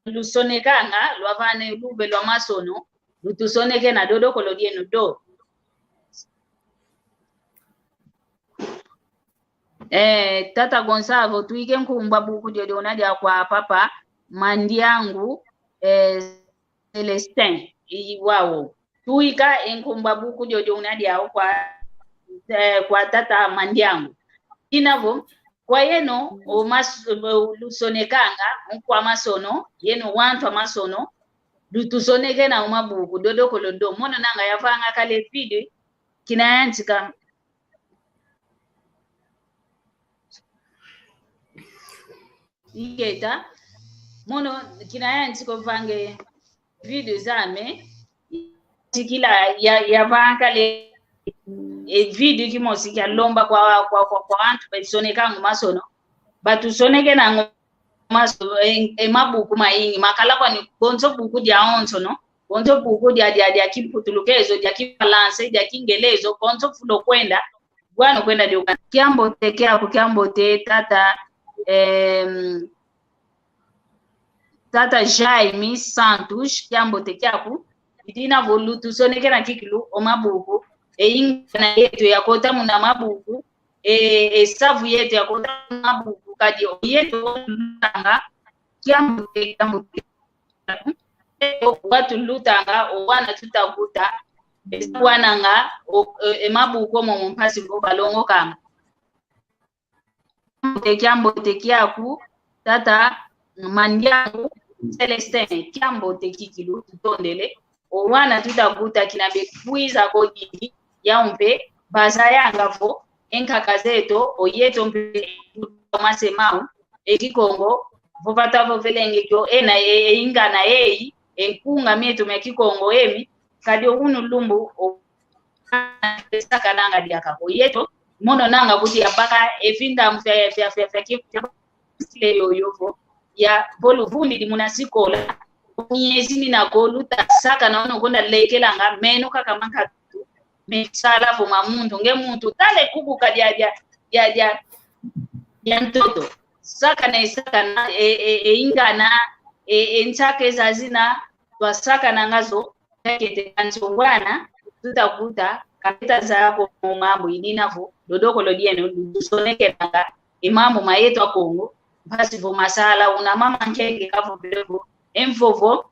lusonekanga, lwavana luve lwa masono, lutusoneke na dodokolo dieno do. Eh, tata Gonçalves, tuike nkumbu a buku diodio una dia kwa papa Mandiangu, eh, Celestin, i wau. Tuika e nkumbu a buku diodio una diau kwa, eh, kwa tata Mandiangu. Ina vo, kwa yeno, o mas, o lusonekanga, o kwa masono, yeno wantu a masono, lutusoneke na o mabuku, dodokolo do, mono nanga yavanga kala e vídeo, kina yantika. Ingeta, mono kina yantika vanga e vídeo zame, tikila ya, yavanga kala e vídeo kimosi kia lomba kwa, kwa, kwa, kwa wantu basonekanga masono. Batusoneke nanga maso, e, e mabuku mayingi, makala kwani konso buku dia onsono, konso buku dia, dia, dia Kimputulukezo, dia Kifalanse, dia Kingelezo, konso fulu kwenda, bwana kwenda dio. Kiambote kiaku, kiambote tata, em, tata Jaime Santos, kiambote kiaku, idina vo lutusoneke na kikilu o mabuku, e ingana yeto yakota muna mabuku, e, e savu yeto yakota muna mabuku, kadi o yeto lutanga, kiambote, kiambote. Yeto watu lutanga, o wana tutakuta, e wananga, o, e, e mabuku momo mpasi vo balongokanga. Kiambote, kiambote kiaku, tata Mandiangu Celestin, kiambote kikilu, tutondele. O wana tutakuta kina bekwiza ko didi, yau mpe bazayanga vo e nkaka zeto, o yeto mpe mase mau, e Kikongo, vo vata vovelenge kio, ena e, e ingana eyi, e nkunga mieto mia Kikongo emi, kadi o unu lumbu, o sakananga diaka ko yeto, mono nanga kuti yabaka e vinda fia, fia, fia, fia, fia, fia, yoyo vo, ya, vo luvundidi muna sikola, miezi mina ko luta sakana ono konda lekelanga, meno kaka mankatu, me sala vo ma muntu, nge muntu, tale kukuka dia, dia, dia, dia, dia ntoto. Sakana, e sakana, e, e, e ingana, e, e nsaka ezazina, twasakananga zo, Kete kansi o wana tutakuta, ka beta zaya ko mo mambu idina vo, dodokolo dieno, lutusonekenanga e mambu ma yeto a Kongo, mpasi vo masala una mama Nkenge kavovele vo, e mvovo,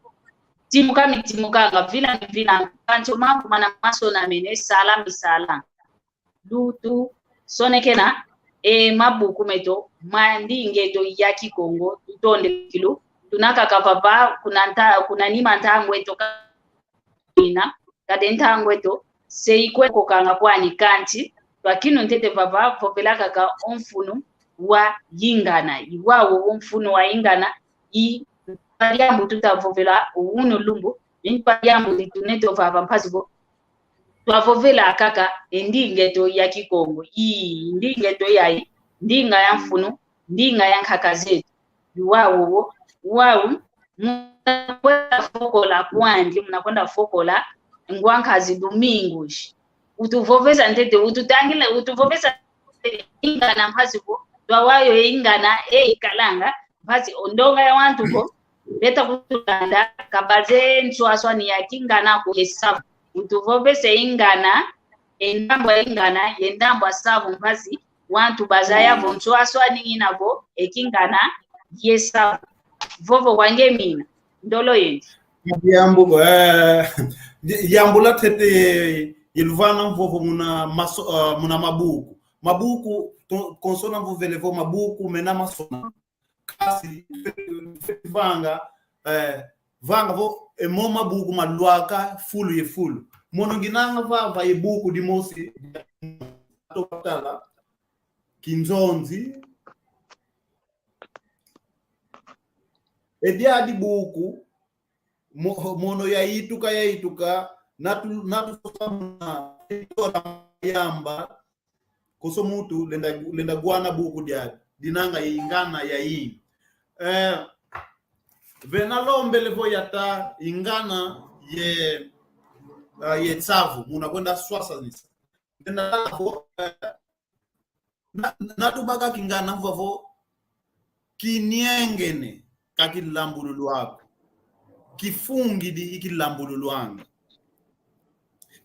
timuka mitimukanga, vila mivilanga, kansi o mambu mana masonamene, sala misalanga. Lutusonekena e mabuku meto ma ndinga eto ya Kikongo, tutondele kikilu. Tuna kaka vava kuna nta-, kuna nima ntangu eto ka-, ina, kadi ntangu eto se ikwe kokanga kwani kansi, twakinu ntete vava vovela kaka o mfunu wa ingana. I wau o mfunu wa ingana, i diambu tuta vovela o unu lumbu, i diambu ditunete vava mpasi vo twavovela kaka e ndinga eto ya Kikongo. Ii, ndinga eto yayi, ndinga ya mfunu, ndinga ya nkaka zeto. I wau, wau, muna kwenda fokola kwandi, muna kwenda fokola, ngwa nkazi Domingos. Utuvovesa ntete, ututangila, utuvovesa ingana mpasi vo, twawa yo e ingana, e ikalanga, mpasi o ndonga ya wantu vo, beta kutulanda, ka bazeye nswaswani ya kingana ko ye savu. Utuvovese ingana, e ndambu a ingana, ye ndambu a savu mpasi, wantu bazaya vo nswaswani ngina vo, e kingana, ye savu. Vovo kwa nge mina, ndolo yenu. Diambu, eh, di-, diambu la ntete, iluvana mvovo muna maso-, eh, muna mabuku. Mabuku, to-, konso na mvovele vo mabuku, mena masona. Kasi, vanga, eh, vanga vo, e mo mabuku malwaka fulu ye fulu. Mono nginanga vava ye buku dimosi, to tala, Kinzonzi. E diadi buku, mo-, mono yaituka, yaituka, Natu, natu sosa muna, yamba, konso muntu lenda, lenda gwana buku dia, dinanga ye ingana ya ingi. Eh, vena lombele vo yata ingana ye, ah, ye nsavu, muna kwenda swasanisa. Lenda vo, eh, na, na tubaka kingana vavo, kiniengene ka kilambululwa ko. Kifungidi i kilambululwanga.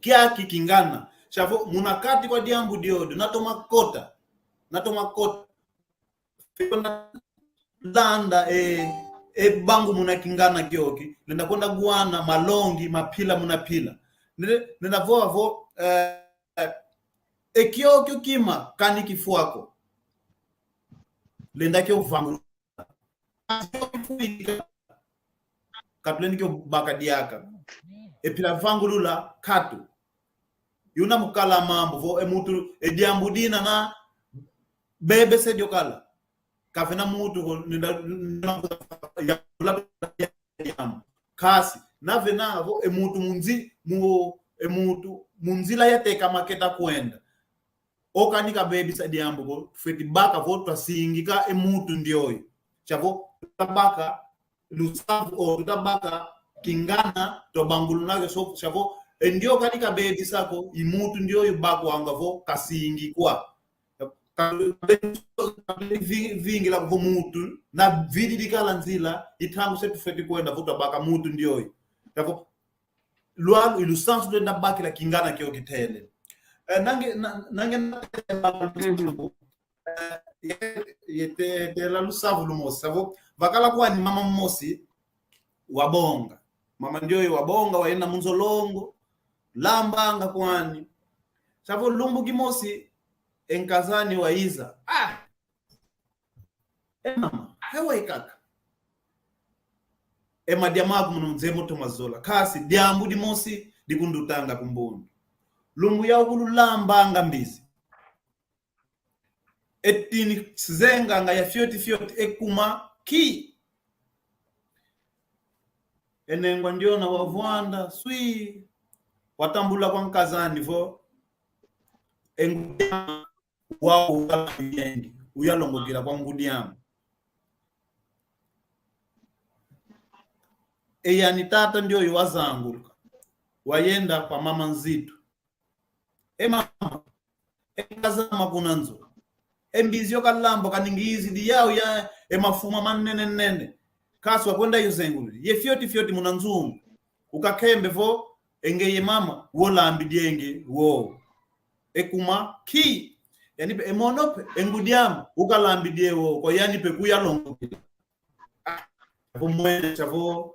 Kiaki kingana. Sia vo, muna kati kwa diambu diodio, na toma kota. Na toma kota. Landa e, e bangu muna kingana kioki. Lenda kwenda gwana malongi, mapila muna pila. Nenda, nenda vo avo, eh, e kiokio kima, kani kifwa ko. Lenda kio vangulula. Ka tulendi kio baka diaka. E pila vangulula, katu. Yuna mukala mambu vo, e muntu, e diambu dina na bebese dio kala. Ka vena muntu ko, nenda, nenda, ya, ya, ya, kasi, na vena vo, e muntu munzi, mu, e muntu munzila ya teka maketa kwenda. O kani kabebisa diambu ko, fweti baka vo twasingika e muntu ndioyo. Sia vo, twabaka lusavu o tutabaka kingana, twabanguluna ke so, sia vo, e ndio kani kabebisa ko, i muntu ndioyo bakwanga vo kasingikwa. Ka-, vi-, vingila vo muntu, na vididi kala nzila, i ntangu se tufweti kwenda vo twabaka muntu ndioyo. Sia vo, lwalu i lusansu lwenda bakila kingana kio kitele. Eh, nange, na-, nange na-, eh, ye-, yete-, yetela lusavu lumosi. Sia vo, vakala kwani mama mosi, wabonga. Mama ndioyo wabonga, wayenda mu nzolongo, lambanga kwani. Sia vo lumbu kimosi, e nkaz'ani wayiza. Ah! E mama, he waikaka. E madia maku muna nze moto mazola. Kasi diambu dimosi dikundutanga ku mbundu. Lumbu yau kulu lambanga mbizi. E tini sizenganga ya fioti fioti e kuma ki. E nengwa ndiona wavwanda, swi. Watambula kwa nkaz'ani vo. E ngudi ame wau ukalambidi yengi, uyalongokila kwa ngudi ame. E yani tata ndioyo wazanguluka. Wayenda kwa mama Nzitu. E mama, e nkaz'ama kuna nzo. E mbizi yo kalamba kaningizidi yau ya e mafuma manene nene. Kasi wakwenda yo zenguludi. Ye fioti fioti muna nzungu. Ukakembe vo, e ngeye mama, wolambidi yenge, wo. E kuma, ki. Yani pe, e mono pe, e ngudi ame, ukalambidi ye wo, kwa yani pe kuyalongokila. Ah, sia vo mwene, sia vo,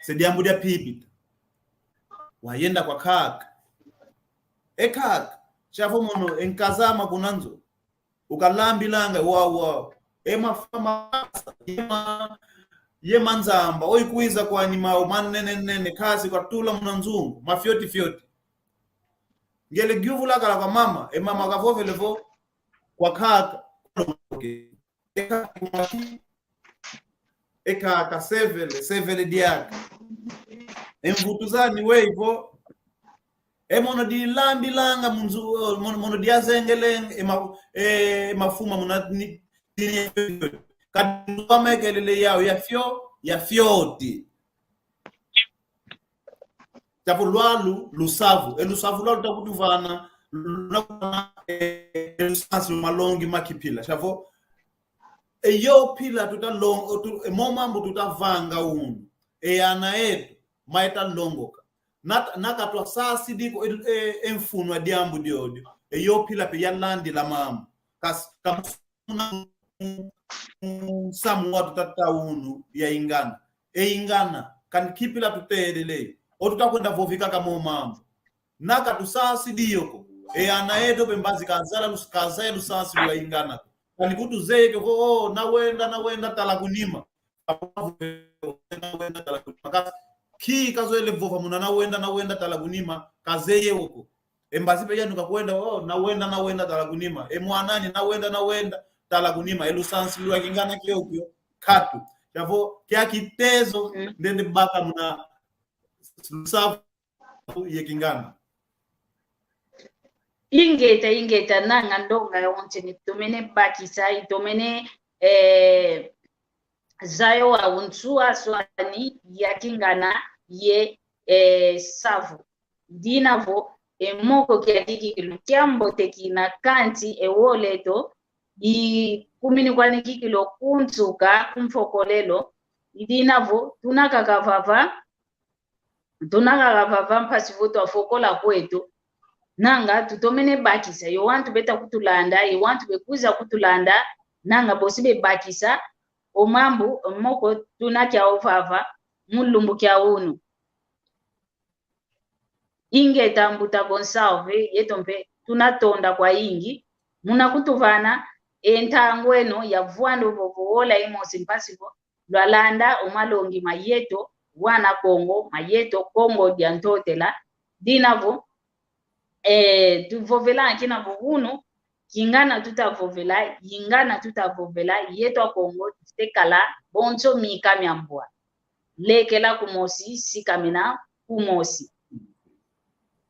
se diambu dia pipita. Wayenda kwa kaka. E kaka, sia vo mono, e nkaz'ama kuna nzo. Ukalambilanga, wa, wa. E mafuma, ye ma-, ye manzamba, o ikwiza kwani mau manene nene, kasi katula muna nzungu, mafioti fioti. Ngele gyuvula kala kwa mama, e mama kavovele vo, kwa kaka, e kaka, sevele, sevele diaka. E mvutu zani wei vo, e mono dilambilanga mu nzu, mono, mono diazengelenge, e ma-, e mafuma muna ni, tini, kadi wamekelele yau, ya fio, ya fioti. Sia vo lwalu, lusavu. E lusavu lwalu takutuvana, luna, e, e lusansu malongi ma kipila. Sia vo, e yo pila tutalong-, o tu-, e mo mambu tutavanga unu. E ana etu, maeta longoka. Na, na katwasasidi ko, e, e, e mfunu a diambu diodio. E yo pila pe yalandila mambu. Kas-, kam- muna nsamu wa tutata unu ya ingana. E ingana, kani kipila tutelele. O tutakwenda vovika ka mo mambu. Na katusasidi yo ko. E ana eto pe mbazi kazala lus-, kazaya lusansu lwa ingana. Kani kutuzeye ke vo, oh, nawenda, nawenda tala kunima. Nawenda tala kunima. Kas-, ki kazoele vova muna nawenda, nawenda tala kunima. Kazeye wo ko. E mbazi pe yanu kakwenda, oh, nawenda, nawenda tala kunima. E mwan'ani, nawenda, nawenda tala kunima. E lusansu lwa kingana kiokio, katu. Sia vo, kia kitezo, mm, ndende baka muna lusavu, ye kingana. Ingeta, ingeta, nanga ndonga ya onse ni tomene bakisa, itomene, eh, zaya wa unsua swani ya kingana ye, eh, savu. Dina vo, e moko kiaki kikilu kia mbote kina kansi e wole eto, ikumini kwani kikilu kunsuka, kumfokolelo, idina vo, tuna kaka vava, tuna kaka vava mpasi vo twafokola kweto. Nanga tutomene bakisa, yo wantu beta kutulanda, yo wantu bekwiza kutulanda, nanga bosi bebakisa, o mambu, o moko tuna kiau vava, mu lumbu kia unu. Ingeta mbuta Gonçalves, yeto mpe tunatonda kwayingi muna kutuvana e ntangu eno ya vwanda vovo wola imosi mpasi vo lwalanda o malongi ma yeto wana Kongo, ma yeto Kongo dia Ntotela, dina vo, eh, tuvovela kina vo unu, kingana tutavovela, ingana tutavovela, yeto Akongo tufite kala bonso mika mia mbwa. Lekela kumosi, sikamena kumosi.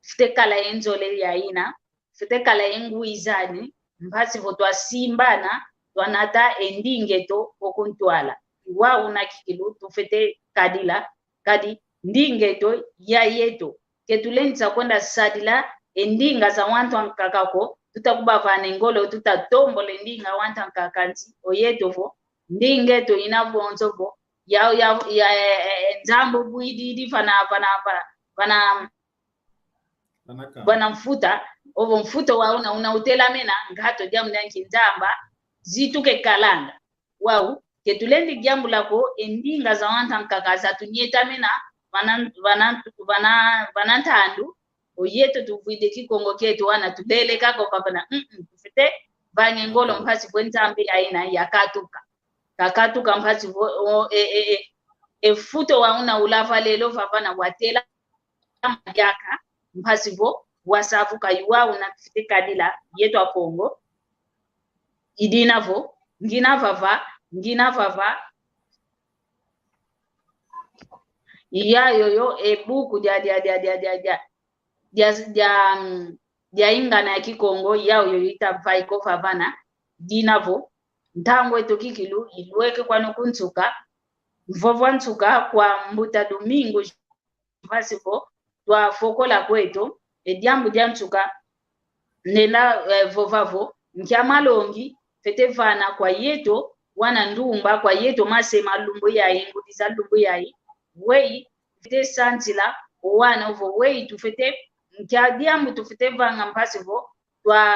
Fite kala ye nzole ya ina, fite kala ye ngwizani, mpasi vo twasimbana, twanata e ndinga eto o kuntwala. Wau una kikilu tufite kadila, kadi ndinga eto ya yeto. Ke tulendisa kwenda sadila e ndinga za wantu ankaka ko, tuta kubavana e ngolo, tuta tombola e ndinga wantu ankaka nsi, o yeto vo, ndinga eto ina vonso vo, ya, ya, ya, eh, eh, eh, Nzambi ubwididi vana, vana, vana, vana, vana mfuta, ovo mfuta wa una, una utelamena, ngato diambu dia nki Nzambi, zituke kalanga. Wau, ke tulendi diambula ko, e ndinga za wantu ankaka za tunyetamena, vana, vana, vana, vana ntandu, o yeto tuvwidi Kikongo kieto wana tulele kako kapana, mm, mm, tufite vanga e ngolo mpasi vo e Nzambi ya ina ya katuka. Kakatuka mpasi vo, o, e, e, e, e futo wa una ulava lelo vavana watela madiaka, mpasi vo wasavuka, yuwa una tufite kadila, yeto Akongo. Idina vo, ngina vava, ngina vava. Iya yoyo, e buku dia, dia, dia, mm, dia ingana ya Kikongo, iya yoyo itavaiko vavana, dina vo, ntangu eto kikilu, ilweke kwano kunsuka, mvovo a nsuka kwa mbuta Domingo, mpasi vo, twafokola kweto, e diambu dia nsuka, nenda, eh, vova vo, nkia malongi fete vana kwa yeto wana ndumba, kwa yeto mase ma lumbu yayi, ngudi za lumbu yayi, weyi fete santila o wana ovo, weyi tufete, nkia diambu tufete vanga mpasi vo, twa,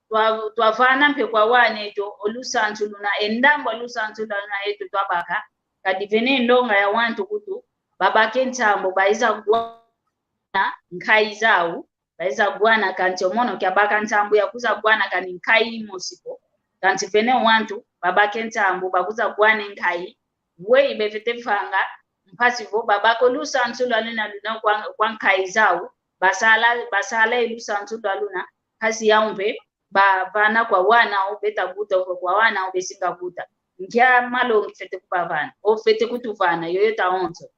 twa, twavana mpe kwa wana eto o lusansu luna, e ndambu a lusansu luna eto twabaka, kadi vene ndonga ya wantu kutu, babake nsambu, baiza gwa na nkayi zau, baiza gwana kansi o mono kiabaka nsambu ya kuza gwana kani nkayi imosi ko. Kansi vene wantu babake nsambu, bakuza gwana nkayi. Weyi befete vanga mpasi vo babaka o lusansu lwaluna luna kwa, kwa nkayi zau, basala, basala e lusansu lwaluna, mpasi yau mpe bavana kwa wana au beta guta, kwa wana au besinga guta. Nkia malongi fete kubavana, o fete kutuvana, yoyo tawonso.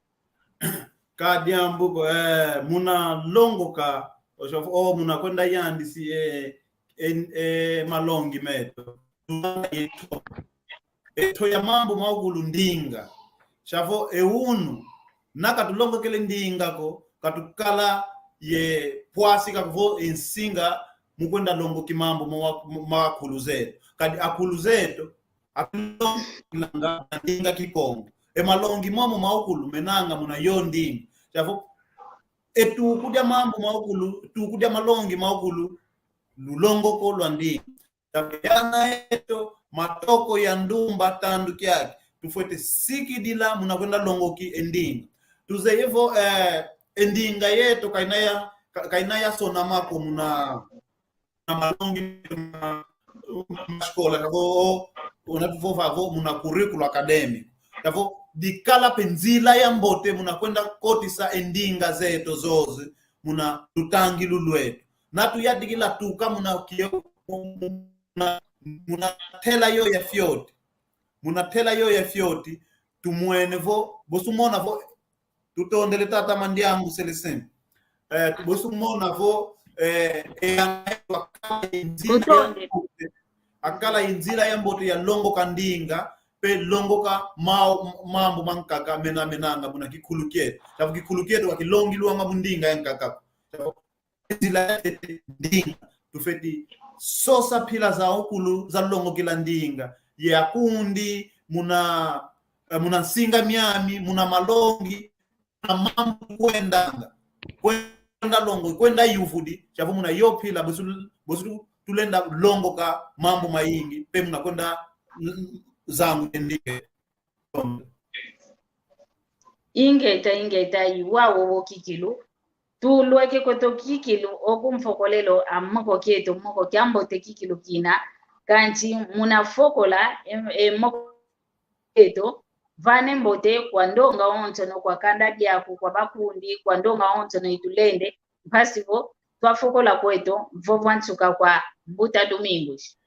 Ka diambu ko, eh, muna longoka, o, o, muna kwenda yandisi, eh, eh, eh, malongi meto. Eto ya mambu maukulu ndinga. Shavo e unu, na katulongokele ndinga ko, katukala ye pwasi kako vo e nsinga mu kwenda longoki mambu ma, ma, ma akulu zeto. Kadi akulu zeto, akulonga ndinga Kikongo. E malongi momo maukulu menanga muna yo ndinga. Shavo, e tuku dia mambu maukulu, tuku dia malongi maukulu, lulongoko lwa ndinga. Yana eto, matoko ya ndumba tandu kiaki, tufwete sikidila muna kwenda longoki e ndinga. Tuzeye vo, eh, e ndinga yeto kaina ya, ka-, kaina ya sonama ko muna, na malongi ma, ma, ma escola, kavo, o, una tuvova vo muna currículo académico. Kavo, dikala pe nzila ya mbote muna kwenda kotisa e ndinga zeto zoze muna lutangilu lweto. Na tuyadikila tuka muna kio, muna, muna tela yo ya fioti. Muna tela yo ya fioti, tumwene vo, bosi umona vo, tutondele tata Mandiangu Celestin. Eh, bosi tumona vo, eh, e, akala ye nzila ya mbote, akala ye nzila ya mbote ya longoka ndinga, pe longoka mau-, mambu mankaka mena menanga muna kikulu kieto. Sia vo kikulu kieto ka kilongilwanga mu ndinga yankaka ko. Sia vo nzila ya ntete ndinga. Tufeti sosa mpila za akulu za longokila ndinga. Ye akundi muna, eh, muna nsinga miami, muna malongi, na mambu kwendanga. Kwenda longo, kwenda yuvudi, sia vo muna yo mpila, bosi, bosi tu-, tulenda longoka mambu mayingi, pe muna kwenda, mm, zangu ndinga. Ingeta, ingeta, i wau o kikilu. Tulweke kweto kikilu, oku mfokolelo a moko kieto, moko kiambote kikilu kina, kansi muna fokola, e, e moko kieto, vana e mbote kwa ndonga onsono, kwa kanda diaku, kwa bakundi, kwa ndonga onsono itulende, mpasi vo twafokola kweto, mvovo a nsuka kwa Mbuta Domingos.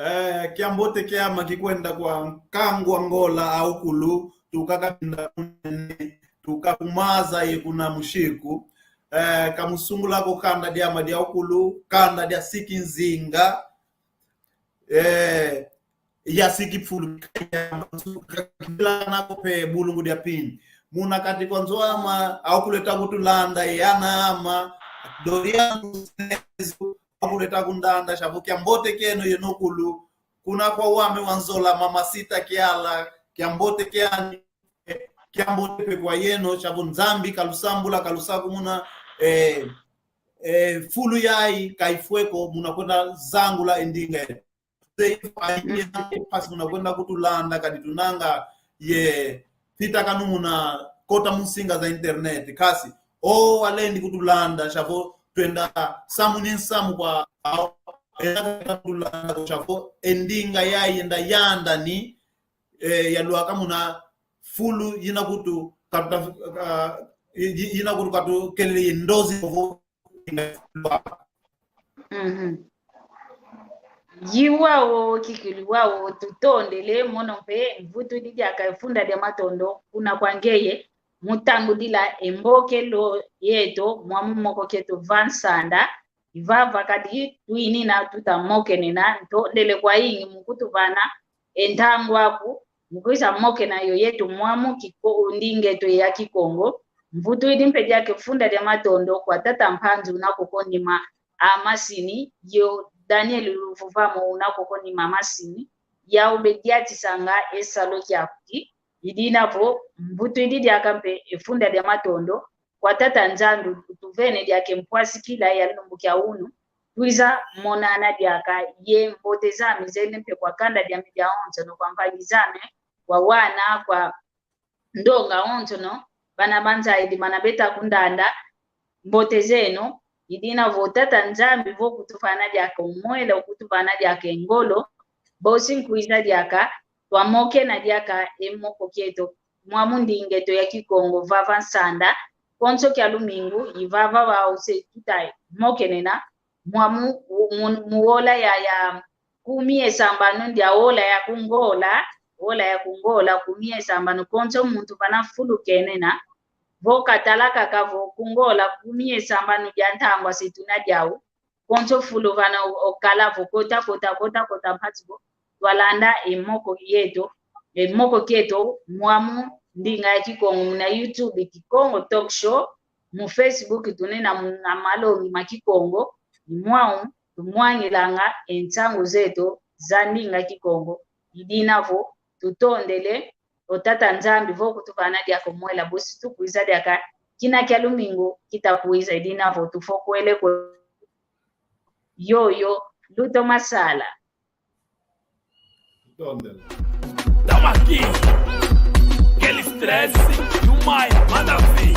Eh, kiambote kiama kikwenda kwa nkangu a Ngola akulu, tuka Kabinda Kunene, tuka ku Maza ye kuna Mushiku. Eh, kamusungula ko kanda diama dia akulu, kanda dia Siki Nzinga. Eh, ya Siki Fulu, kila nako pe bulungu dia pini. Muna kati kwa nzo ama, akulu eta kutulanda, yana ama, Doriano, akulu eta kundanda, sia vo kiambote kieno yeno akulu, kuna kwa wame wa nzola, Mama Sita Kiala, kiambote kiani, eh, kiambote pe kwa yeno, sia vo Nzambi kalusambula, kalusakumuna, eh, eh, fulu yayi, kaifwe ko, muna kwenda zangula e ndinga. Mpasi muna kwenda kutulanda, kadi tunanga ye fitakanu muna kota mu nsinga za internet. Kasi, o walendi kutulanda, sia vo twenda samu ni nsamu kwa, enda kutulanda, sia vo e ndinga yayi yenda yanda ni, eh, yalwaka muna fulu yina kutu katuta, ah, yi-, yina kutu katukelele ye ndozi vo. Mhm. I wau kikilu wau tutondele, mono mpe mvutudi diaka e funda dia matondo kuna kwa ngeye, mu tambudila e mbokelo yeto mwamu moko kieto va nsanda, i vava kadi twinina tuta mokenena, ntondele kwayingi mu kutuvana e ntangu aku, mu kwiza mokena yo yeto mwamu Kiko-, ndinga eto ya Kikongo. Mvutudi mpe diaka e funda dia matondo kwa tata Mpanzu una koko nima a masini, yo Daniel Luvuvamo una koko nima a masini, yau be diatisanga e salu kiaku ki. I dina vo mvutudi diaka mpe e funda dia matondo kwa Tata Nzambi utuvene diaka e mpwasikila ya lumbu kia unu, twiza monana diaka ye mbote zame zene mpe kwa kanda diame diawonsono, kwa mpangi zame, kwa wana, kwa ndonga onsono, bana banzaidi bana beta kundanda, mbote zeno. I dina vo Tata Nzambi vo kutuvana diaka o mwela, kutuvana diaka e ngolo, bosi nkwiza diaka twamokena diaka e moko kieto mwamu ndinga eto ya Kikongo vava nsanda, konso kia lumingu, i vava wau se tuta mokenena, mwamu, mu, mu ola ya, ya kumi ye sambanu ndia ola ya ku Ngola, ola ya ku Ngola, kumi ye sambanu, konso muntu vana fulu kenena, vo katala kaka vo ku Ngola, kumi ye sambanu dia ntangwa se tuna diau, konso fulu vana o-, okala vo kota, kota, kota, kota, mpasi vo twalanda e moko yeto, e moko kieto, mwamu ndinga ya Kikongo, muna YouTube, Kikongo Talk Show, mu Facebook, tunena muna malongi ma Kikongo, i mwau tumwangilanga e nsangu zeto za ndinga Kikongo. I dina vo tutondele o Tata Nzambi vo kutuvana diaka o mwela, bosi tukwiza diaka kina kia lumingu kita kwiza. I dina vo tufokwele kwe yoyo, Luto Masala. Tondela. Tamaki, aquele stress, you might, manda ver.